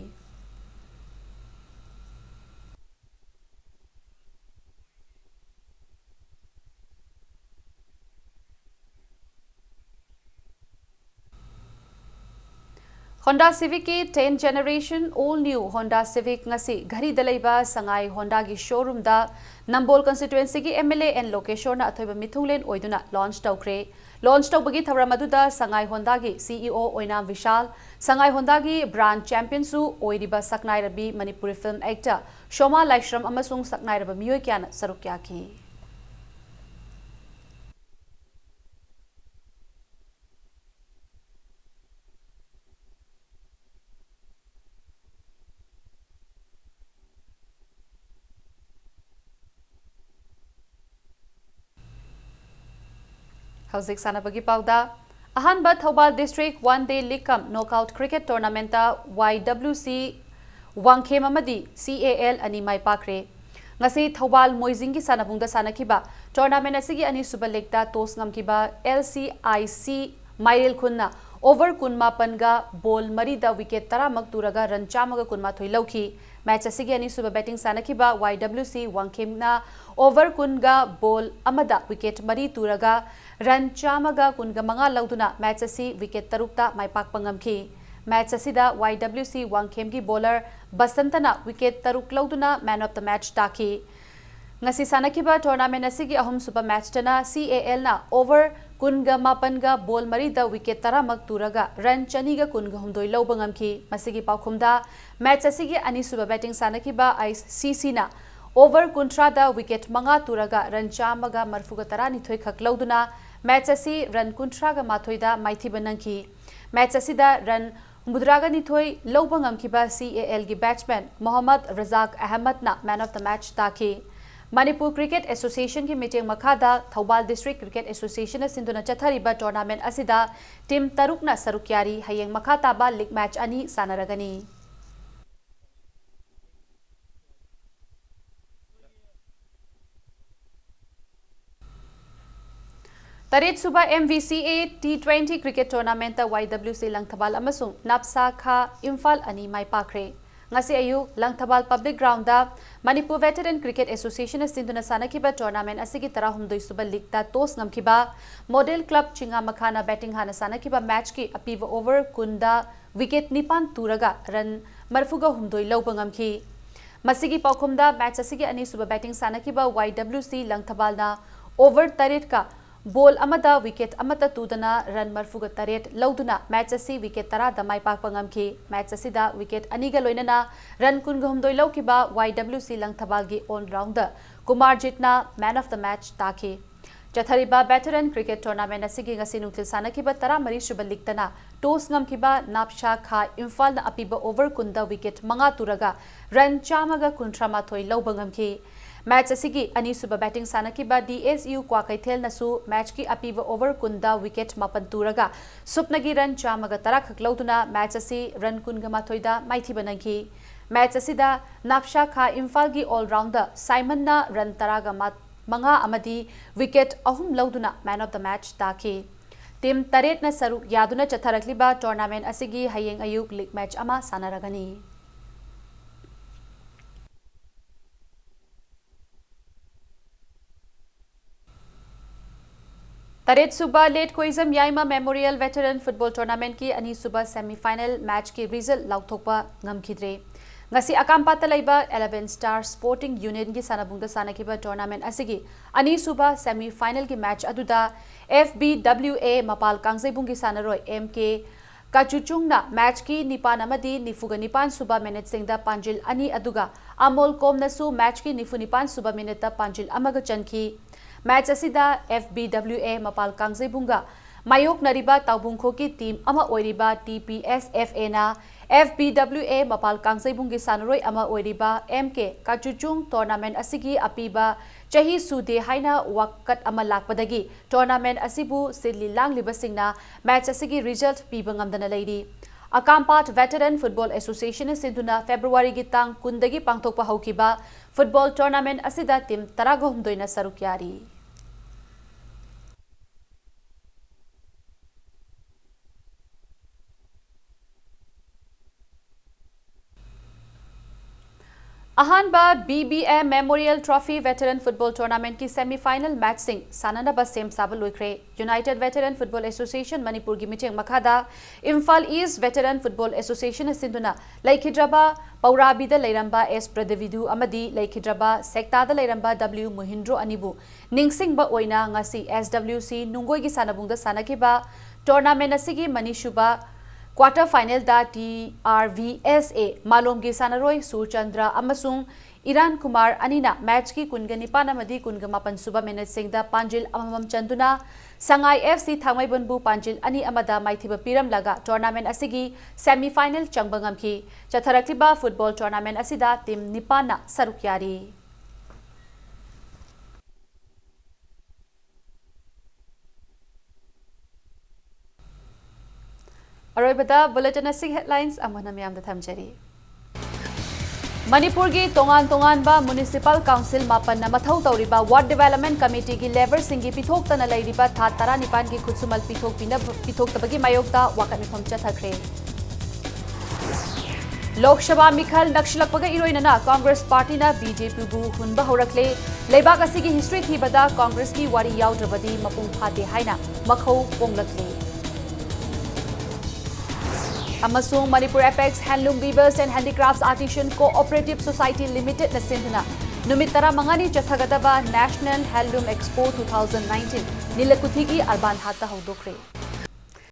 Honda Civicꯀꯤ ten generation all new Honda Civic ꯉꯁꯤ ꯘꯔꯤꯗ ꯂꯩꯕ ꯁꯉꯥꯏ Hondaꯒꯤ showroomꯗ ꯅꯝꯕꯣꯜ constituencyꯒꯤ M L A N ꯂꯣꯀꯦꯁꯣꯔꯅ ꯑꯊꯣꯏꯕ ꯃꯤꯊꯨꯡꯂꯦꯟ ꯑꯣꯏꯗꯨꯅ launch ꯇꯧꯈ꯭ꯔꯦ꯫ Launch ꯇꯧꯕꯒꯤ ꯊꯧꯔꯝ ꯑꯗꯨꯗ ꯁꯉꯥꯏ Hondaꯒꯤ C E O ꯑꯣꯏꯅꯥꯝ ꯕꯤꯁꯥꯜ, ꯁꯉꯥꯏ Hondaꯒꯤ brand championꯁꯨ ꯑꯣꯏꯔꯤꯕ ꯁꯛꯅꯥꯏꯔꯕꯤ ꯃꯅꯤꯄꯨꯔꯤ film actor ꯁꯣꯃꯥ ꯂꯥꯏꯁ꯭ꯔꯝ ꯑꯃꯁꯨꯡ ꯁꯛꯅꯥꯏꯔꯕ ꯃꯤꯑꯣꯏ ꯀꯌꯥꯅ ꯁꯔꯨꯛ ꯌꯥꯈꯤ꯫ ꯍꯧꯖꯤꯛ ꯁꯥꯟꯅꯕꯒꯤ ꯄꯥꯎꯗ꯫ ꯑꯍꯥꯟꯕ Thoubal District One Day League cum Knockout Cricket Tournamentꯇ Y W C Wangkhem ꯑꯃꯗꯤ C A L ꯑꯅꯤ ꯃꯥꯏ ꯄꯥꯛꯈ꯭ꯔꯦ꯫ ꯉꯁꯤ ꯊꯧꯕꯥꯜ ꯃꯣꯏꯖꯤꯡꯒꯤ ꯁꯥꯟꯅꯕꯨꯡꯗ ꯁꯥꯟꯅꯈꯤꯕ tournament ꯑꯁꯤꯒꯤ ꯑꯅꯤꯁꯨꯕ legꯇ toss ꯉꯝꯈꯤꯕ L C I C ꯃꯥꯏꯔꯦꯜ ꯈꯨꯟꯅ over ꯀꯨꯟꯃꯥꯄꯟꯒ ball ꯃꯔꯤꯗ wicket ꯇꯔꯥꯃꯛ ꯇꯨꯔꯒ run ꯆꯥꯝꯃꯒ ꯀꯨꯟꯃꯥꯊꯣꯏ ꯂꯧꯈꯤ꯫ Match ꯑꯁꯤꯒꯤ ꯑꯅꯤꯁꯨꯕ batting ꯁꯥꯟꯅꯈꯤꯕ Y W C ꯋꯥꯡꯈꯦꯝꯅ over ꯀꯨꯟꯒ ball ꯑꯃꯗ wicket ꯃꯔꯤ ꯇꯨꯔꯒ run ꯆꯥꯝꯃꯒ ꯀꯨꯟꯒ ꯃꯉꯥ ꯂꯧꯗꯨꯅ match ꯑꯁꯤ wicket ꯇꯔꯨꯛꯇ ꯃꯥꯏ ꯄꯥꯛꯄ ꯉꯝꯈꯤ꯫ Match ꯑꯁꯤꯗ Y W C ꯋꯥꯡꯈꯦꯝꯒꯤ bowler ꯕꯁꯟꯇꯅ wicket ꯇꯔꯨꯛ ꯂꯧꯗꯨꯅ man of the match ꯇꯥꯈꯤ꯫ ꯉꯁꯤ ꯁꯥꯟꯅꯈꯤꯕ tournament ꯑꯁꯤꯒꯤ ꯑꯍꯨꯝꯁꯨꯕ matchꯇꯅ C A Lꯅ over ꯀꯨꯟꯒ ꯃꯥꯄꯟꯒ ball ꯃꯔꯤꯗ wicket ꯇꯔꯥꯃꯛ ꯇꯨꯔꯒ run ꯆꯅꯤꯒ ꯀꯨꯟꯒ ꯍꯨꯝꯗꯣꯏ ꯂꯧꯕ ꯉꯝꯈꯤ꯫ ꯃꯁꯤꯒꯤ ꯄꯥꯎꯈꯨꯝꯗ match ꯑꯁꯤꯒꯤ ꯑꯅꯤꯁꯨꯕ batting ꯁꯥꯟꯅꯈꯤꯕ I C Cꯅ over ꯀꯨꯟꯊ꯭ꯔꯥꯗ wicket ꯃꯉꯥ ꯇꯨꯔꯒ run ꯆꯥꯝꯃꯒ ꯃꯔꯤꯐꯨꯒ ꯇꯔꯥꯅꯤꯊꯣꯏ ꯈꯛ ꯂꯧꯗꯨꯅ match ꯑꯁꯤ run ꯀꯨꯟꯊ꯭ꯔꯥꯒ ꯃꯥꯊꯣꯏꯗ ꯃꯥꯏꯊꯤꯕ ꯅꯪꯈꯤ꯫ Match ꯑꯁꯤꯗ run ꯍꯨꯝꯐꯨꯇꯔꯥꯒ ꯅꯤꯊꯣꯏ ꯂꯧꯕ ꯉꯝꯈꯤꯕ C A Lꯒꯤ batsman Mohammad ꯔꯖꯥꯛ ꯑꯍꯃꯗꯅ man of the match ꯇꯥꯈꯤ꯫ ꯃꯅꯤꯄꯨꯔ Cricket Associationꯒꯤ ꯃꯤꯠꯌꯦꯡ ꯃꯈꯥꯗ ꯊꯧꯕꯥꯜ District Cricket Associationꯅ ꯁꯤꯟꯗꯨꯅ ꯆꯠꯊꯔꯤꯕ tournament ꯑꯁꯤꯗ team ꯇꯔꯨꯛꯅ ꯁꯔꯨꯛ ꯌꯥꯔꯤ꯫ ꯍꯌꯦꯡ ꯃꯈꯥ ꯇꯥꯕ league match ꯑꯅꯤ ꯁꯥꯟꯅꯔꯒꯅꯤ꯫ ꯇꯔꯦꯠꯁꯨꯕ M V C A T twenty Cricket Tournamentꯇ Y W C Langthabal ꯑꯃꯁꯨꯡ ꯅꯥꯞꯁꯥ ꯈꯥ ꯏꯝꯐꯥꯜ ꯑꯅꯤ ꯃꯥꯏ ꯄꯥꯛꯈ꯭ꯔꯦ꯫ ꯉꯁꯤ ꯑꯌꯨꯛ Langthabal Public Groundꯗ Manipur Veteran Cricket Associationꯅ ꯁꯤꯟꯗꯨꯅ ꯁꯥꯟꯅꯈꯤꯕ tournament ꯑꯁꯤꯒꯤ ꯇꯔꯥꯍꯨꯝꯗꯣꯏꯁꯨꯕ leagueꯇ toss ꯉꯝꯈꯤꯕ Model Club ꯆꯤꯡꯉꯥꯃꯈꯥꯅ batting ꯍꯥꯟꯅ ꯁꯥꯟꯅꯈꯤꯕ matchꯀꯤ ꯑꯄꯤꯕ over ꯀꯨꯟꯗ wicket ꯅꯤꯄꯥꯟ ꯇꯨꯔꯒ run ꯃꯔꯤꯐꯨꯒ ꯍꯨꯝꯗꯣꯏ ꯂꯧꯕ ꯉꯝꯈꯤ꯫ ꯃꯁꯤꯒꯤ ꯄꯥꯎꯈꯨꯝꯗ match ꯑꯁꯤꯒꯤ ꯑꯅꯤꯁꯨꯕ batting ꯁꯥꯟꯅꯈꯤꯕ Y W C ꯂꯪꯊꯕꯥꯜꯅ over ꯇꯔꯦꯠꯀ ball ꯑꯃꯗ wicket ꯑꯃꯠꯇ ꯇꯨꯗꯅ run ꯃꯔꯤꯐꯨꯒ ꯇꯔꯦꯠ ꯂꯧꯗꯨꯅ match ꯑꯁꯤ wicket ꯇꯔꯥꯗ ꯃꯥꯏ ꯄꯥꯛꯄ ꯉꯝꯈꯤ꯫ Match ꯑꯁꯤꯗ wicket ꯑꯅꯤꯒ ꯂꯣꯏꯅꯅ run ꯀꯨꯟꯒ ꯍꯨꯝꯗꯣꯏ ꯂꯧꯈꯤꯕ Y W C ꯂꯪꯊꯕꯥꯜꯒꯤ all rounder ꯀꯨꯃꯥꯔꯖꯤꯠꯅ man of the match ꯇꯥꯈꯤ꯫ ꯆꯠꯊꯔꯤꯕ Veteran Cricket Tournament ꯑꯁꯤꯒꯤ ꯉꯁꯤ ꯅꯨꯡꯊꯤꯜ ꯁꯥꯟꯅꯈꯤꯕ ꯇꯔꯥꯃꯔꯤꯁꯨꯕ leagueꯇꯅ toss ꯉꯝꯈꯤꯕ ꯅꯥꯞꯁꯥ ꯈꯥ ꯏꯝꯐꯥꯜꯅ ꯑꯄꯤꯕ over ꯀꯨꯟꯗ wicket ꯃꯉꯥ ꯇꯨꯔꯒ run ꯆꯥꯝꯃꯒ ꯀꯨꯟꯊ꯭ꯔꯥ ꯃꯥꯊꯣꯏ ꯂꯧꯕ ꯉꯝꯈꯤ꯫ Match ꯑꯁꯤꯒꯤ ꯑꯅꯤꯁꯨꯕ batting ꯁꯥꯟꯅꯈꯤꯕ D S U ꯀ꯭ꯋꯥꯀꯩꯊꯦꯜꯅꯁꯨ matchꯀꯤ ꯑꯄꯤꯕ over ꯀꯨꯟꯗ wicket ꯃꯥꯄꯟ ꯇꯨꯔꯒ ꯁꯨꯞꯅꯒꯤ run ꯆꯥꯝꯃꯒ ꯇꯔꯥ ꯈꯛ ꯂꯧꯗꯨꯅ match ꯑꯁꯤ run ꯀꯨꯟꯒ ꯃꯥꯊꯣꯏꯗ ꯃꯥꯏꯊꯤꯕ ꯅꯪꯈꯤ꯫ Match ꯑꯁꯤꯗ ꯅꯥꯞꯁꯥ ꯈꯥ ꯏꯝꯐꯥꯜꯒꯤ all-rounder ꯁꯥꯏꯃꯟꯅ run ꯇꯔꯥꯒ ꯃꯉꯥ ꯑꯃꯗꯤ wicket ꯑꯍꯨꯝ ꯂꯧꯗꯨꯅ man of the match ꯇꯥꯈꯤ꯫ Team ꯇꯔꯦꯠꯅ ꯁꯔꯨꯛ ꯌꯥꯗꯨꯅ ꯆꯠꯊꯔꯛꯂꯤꯕ tournament ꯑꯁꯤꯒꯤ ꯍꯌꯦꯡ ꯑꯌꯨꯛ league match ꯑꯃ ꯁꯥꯟꯅꯔꯒꯅꯤ꯫ ꯇꯔꯦꯠꯁꯨꯕ ꯂꯦꯠ ꯈꯣꯏꯖꯝ ꯌꯥꯏꯃ Memorial Veteran Football Tournamentꯀꯤ ꯑꯅꯤꯁꯨꯕ semi-final matchꯀꯤ result ꯂꯥꯎꯊꯣꯛꯄ ꯉꯝꯈꯤꯗ꯭ꯔꯦ꯫ ꯉꯁꯤ ꯑꯀꯥꯝꯄꯥꯠꯇ ꯂꯩꯕ Eleven Star Sporting Unionꯒꯤ ꯁꯥꯟꯅꯕꯨꯡꯗ ꯁꯥꯟꯅꯈꯤꯕ tournament ꯑꯁꯤꯒꯤ ꯑꯅꯤꯁꯨꯕ semi-finalꯒꯤ match ꯑꯗꯨꯗ F B W A ꯃꯄꯥꯜ ꯀꯥꯡꯖꯩꯕꯨꯡꯒꯤ ꯁꯥꯟꯅꯔꯣꯏ M K ꯀꯥꯆꯨꯆꯨꯡꯅ matchꯀꯤ ꯅꯤꯄꯥꯟ ꯑꯃꯗꯤ ꯅꯤꯐꯨꯒ ꯅꯤꯄꯥꯟ ꯁꯨꯕ minuteꯁꯤꯡꯗ ꯄꯥꯟꯖꯤꯜ ꯑꯅꯤ ꯑꯗꯨꯒ ꯑꯃꯣꯜ ꯀꯣꯝꯅꯁꯨ matchꯀꯤ ꯅꯤꯐꯨ ꯅꯤꯄꯥꯟ ꯁꯨꯕ minuteꯇ ꯄꯥꯟꯖꯤꯜ ꯑꯃꯒ ꯆꯟꯈꯤ꯫ Match ꯑꯁꯤꯗ F B W A ꯃꯄꯥꯜ ꯀꯥꯡꯖꯩꯕꯨꯡꯒ ꯃꯥꯌꯣꯛꯅꯔꯤꯕ ꯇꯥꯎꯕꯨꯡꯈꯣꯛꯀꯤ team ꯑꯃ ꯑꯣꯏꯔꯤꯕ T P S F Aꯅ F B W A ꯃꯄꯥꯜ ꯀꯥꯡꯖꯩꯕꯨꯡꯒꯤ ꯁꯥꯟꯅꯔꯣꯏ ꯑꯃ ꯑꯣꯏꯔꯤꯕ M K ꯀꯥꯆꯨꯆꯨꯡ tournament ꯑꯁꯤꯒꯤ ꯑꯄꯤꯕ ꯆꯍꯤ ꯁꯨꯗꯦ ꯍꯥꯏꯅ ꯋꯥꯀꯠ ꯑꯃ ꯂꯥꯛꯄꯗꯒꯤ tournament ꯑꯁꯤꯕꯨ ꯁꯤꯜꯂꯤ ꯂꯥꯡꯂꯤꯕꯁꯤꯡꯅ match ꯑꯁꯤꯒꯤ result ꯄꯤꯕ ꯉꯝꯗꯅ ꯂꯩꯔꯤ꯫ ꯑꯀꯥꯝꯄꯥꯠ Veteran Football Associationꯅ ꯁꯤꯟꯗꯨꯅ Februaryꯒꯤ ꯇꯥꯡ ꯀꯨꯟꯗꯒꯤ ꯄꯥꯡꯊꯣꯛꯄ ꯍꯧꯈꯤꯕ football tournament ꯑꯁꯤꯗ team ꯇꯔꯥꯒ ꯍꯨꯝꯗꯣꯏꯅ ꯁꯔꯨꯛ ꯌꯥꯔꯤ꯫ ꯑꯍꯥꯟꯕ B B M Memorial Trophy Veteran Football Tournamentꯀꯤ semi-final matchꯁꯤꯡ ꯁꯥꯟꯅꯅꯕ ꯁꯦꯝ ꯁꯥꯕ ꯂꯣꯏꯈ꯭ꯔꯦ꯫ United Veteran Football Association ꯃꯅꯤꯄꯨꯔꯒꯤ ꯃꯤꯠꯌꯦꯡ ꯃꯈꯥꯗ ꯏꯝꯐꯥꯜ East Veteran Football Associationꯅ ꯁꯤꯟꯗꯨꯅ ꯂꯩꯈꯤꯗ꯭ꯔꯕ ꯄꯧꯔꯥꯕꯤꯗ ꯂꯩꯔꯝꯕ S ꯄ꯭ꯔꯗꯤꯚꯤꯗꯨ ꯑꯃꯗꯤ ꯂꯩꯈꯤꯗ꯭ꯔꯕ ꯁꯦꯛꯇꯥꯗ ꯂꯩꯔꯝꯕ W ꯃꯣꯍꯤꯟꯗ꯭ꯔꯣ ꯑꯅꯤꯕꯨ ꯅꯤꯡꯁꯤꯡꯕ ꯑꯣꯏꯅ ꯉꯁꯤ S W C ꯅꯨꯡꯒꯣꯏꯒꯤ ꯁꯥꯟꯅꯕꯨꯡꯗ ꯁꯥꯟꯅꯈꯤꯕ tournament ꯑꯁꯤꯒꯤ ꯃꯅꯤꯁꯨꯕ quarter finalꯗ T R V S A ꯃꯥꯂꯣꯝꯒꯤ ꯁꯥꯟꯅꯔꯣꯏ ꯁꯨꯔꯆꯟꯗ꯭ꯔ ꯑꯃꯁꯨꯡ ꯏꯔꯥꯟ ꯀꯨꯃꯥꯔ ꯑꯅꯤꯅ matchꯀꯤ ꯀꯨꯟꯒ ꯅꯤꯄꯥꯟ ꯑꯃꯗꯤ ꯀꯨꯟꯒ ꯃꯥꯄꯟ ꯁꯨꯕ minuteꯁꯤꯡꯗ ꯄꯥꯟꯖꯤꯜ ꯑꯃꯃꯝ ꯆꯟꯗꯨꯅ ꯁꯉꯥꯏ F C ꯊꯥꯡꯃꯩꯕꯟꯕꯨ ꯄꯥꯟꯖꯤꯜ ꯑꯅꯤ ꯑꯃꯗ ꯃꯥꯏꯊꯤꯕ ꯄꯤꯔꯝꯂꯒ tournament ꯑꯁꯤꯒꯤ semi-final ꯆꯪꯕ ꯉꯝꯈꯤ꯫ ꯆꯠꯊꯔꯛꯂꯤꯕ football tournament ꯑꯁꯤꯗ team ꯅꯤꯄꯥꯟꯅ ꯁꯔꯨꯛ ꯌꯥꯔꯤ꯫ ꯑꯔꯣꯏꯕꯗ bulletin ꯑꯁꯤꯒꯤ headlines ꯑꯃꯨꯛ ꯍꯟꯅ ꯃꯌꯥꯝꯗ ꯊꯝꯖꯔꯤ꯫ ꯃꯅꯤꯄꯨꯔꯒꯤ ꯇꯣꯉꯥꯟ ꯇꯣꯉꯥꯟꯕ municipal council ꯃꯥꯄꯟꯅ ꯃꯊꯧ ꯇꯧꯔꯤꯕ ward development committeeꯒꯤ labourꯁꯤꯡꯒꯤ ꯄꯤꯊꯣꯛꯇꯅ ꯂꯩꯔꯤꯕ ꯊꯥ ꯇꯔꯥꯅꯤꯄꯥꯟꯒꯤ ꯈꯨꯠꯁꯨꯃꯟ ꯄꯤꯊꯣꯛꯄꯤꯅꯕ, ꯄꯤꯊꯣꯛꯇꯕꯒꯤ ꯃꯥꯌꯣꯛꯇ ꯋꯥꯀꯠ ꯃꯤꯐꯝ ꯆꯠꯊꯈ꯭ꯔꯦ꯫ ꯂꯣꯛ ꯁꯚꯥ ꯃꯤꯈꯜ ꯅꯛꯁꯤꯜꯂꯛꯄꯒ ꯏꯔꯣꯏꯅꯅ Congress partyꯅ BJPꯕꯨ ꯍꯨꯟꯕ ꯍꯧꯔꯛꯂꯦ꯫ ꯂꯩꯕꯥꯛ ꯑꯁꯤꯒꯤ history ꯊꯤꯕꯗ Congressꯀꯤ ꯋꯥꯔꯤ ꯌꯥꯎꯗ꯭ꯔꯕꯗꯤ ꯃꯄꯨꯡ ꯐꯥꯗꯦ ꯍꯥꯏꯅ ꯃꯈꯧ ꯄꯣꯡꯂꯛꯂꯦ꯫ ꯑꯃꯁꯨꯡ Manipur Apex Handloom Weavers and Handicrafts Artisan Cooperative Society Limitedꯅ ꯁꯤꯟꯗꯨꯅ ꯅꯨꯃꯤꯠ ꯇꯔꯥꯃꯉꯥꯅꯤ ꯆꯠꯊꯒꯗꯕ National Handloom Expo two thousand nineteen ꯅꯤꯂꯀꯨꯊꯤꯒꯤ ꯑꯔꯕꯥꯟ ꯍꯥꯠꯇ ꯍꯧꯗꯣꯛꯈ꯭ꯔꯦ꯫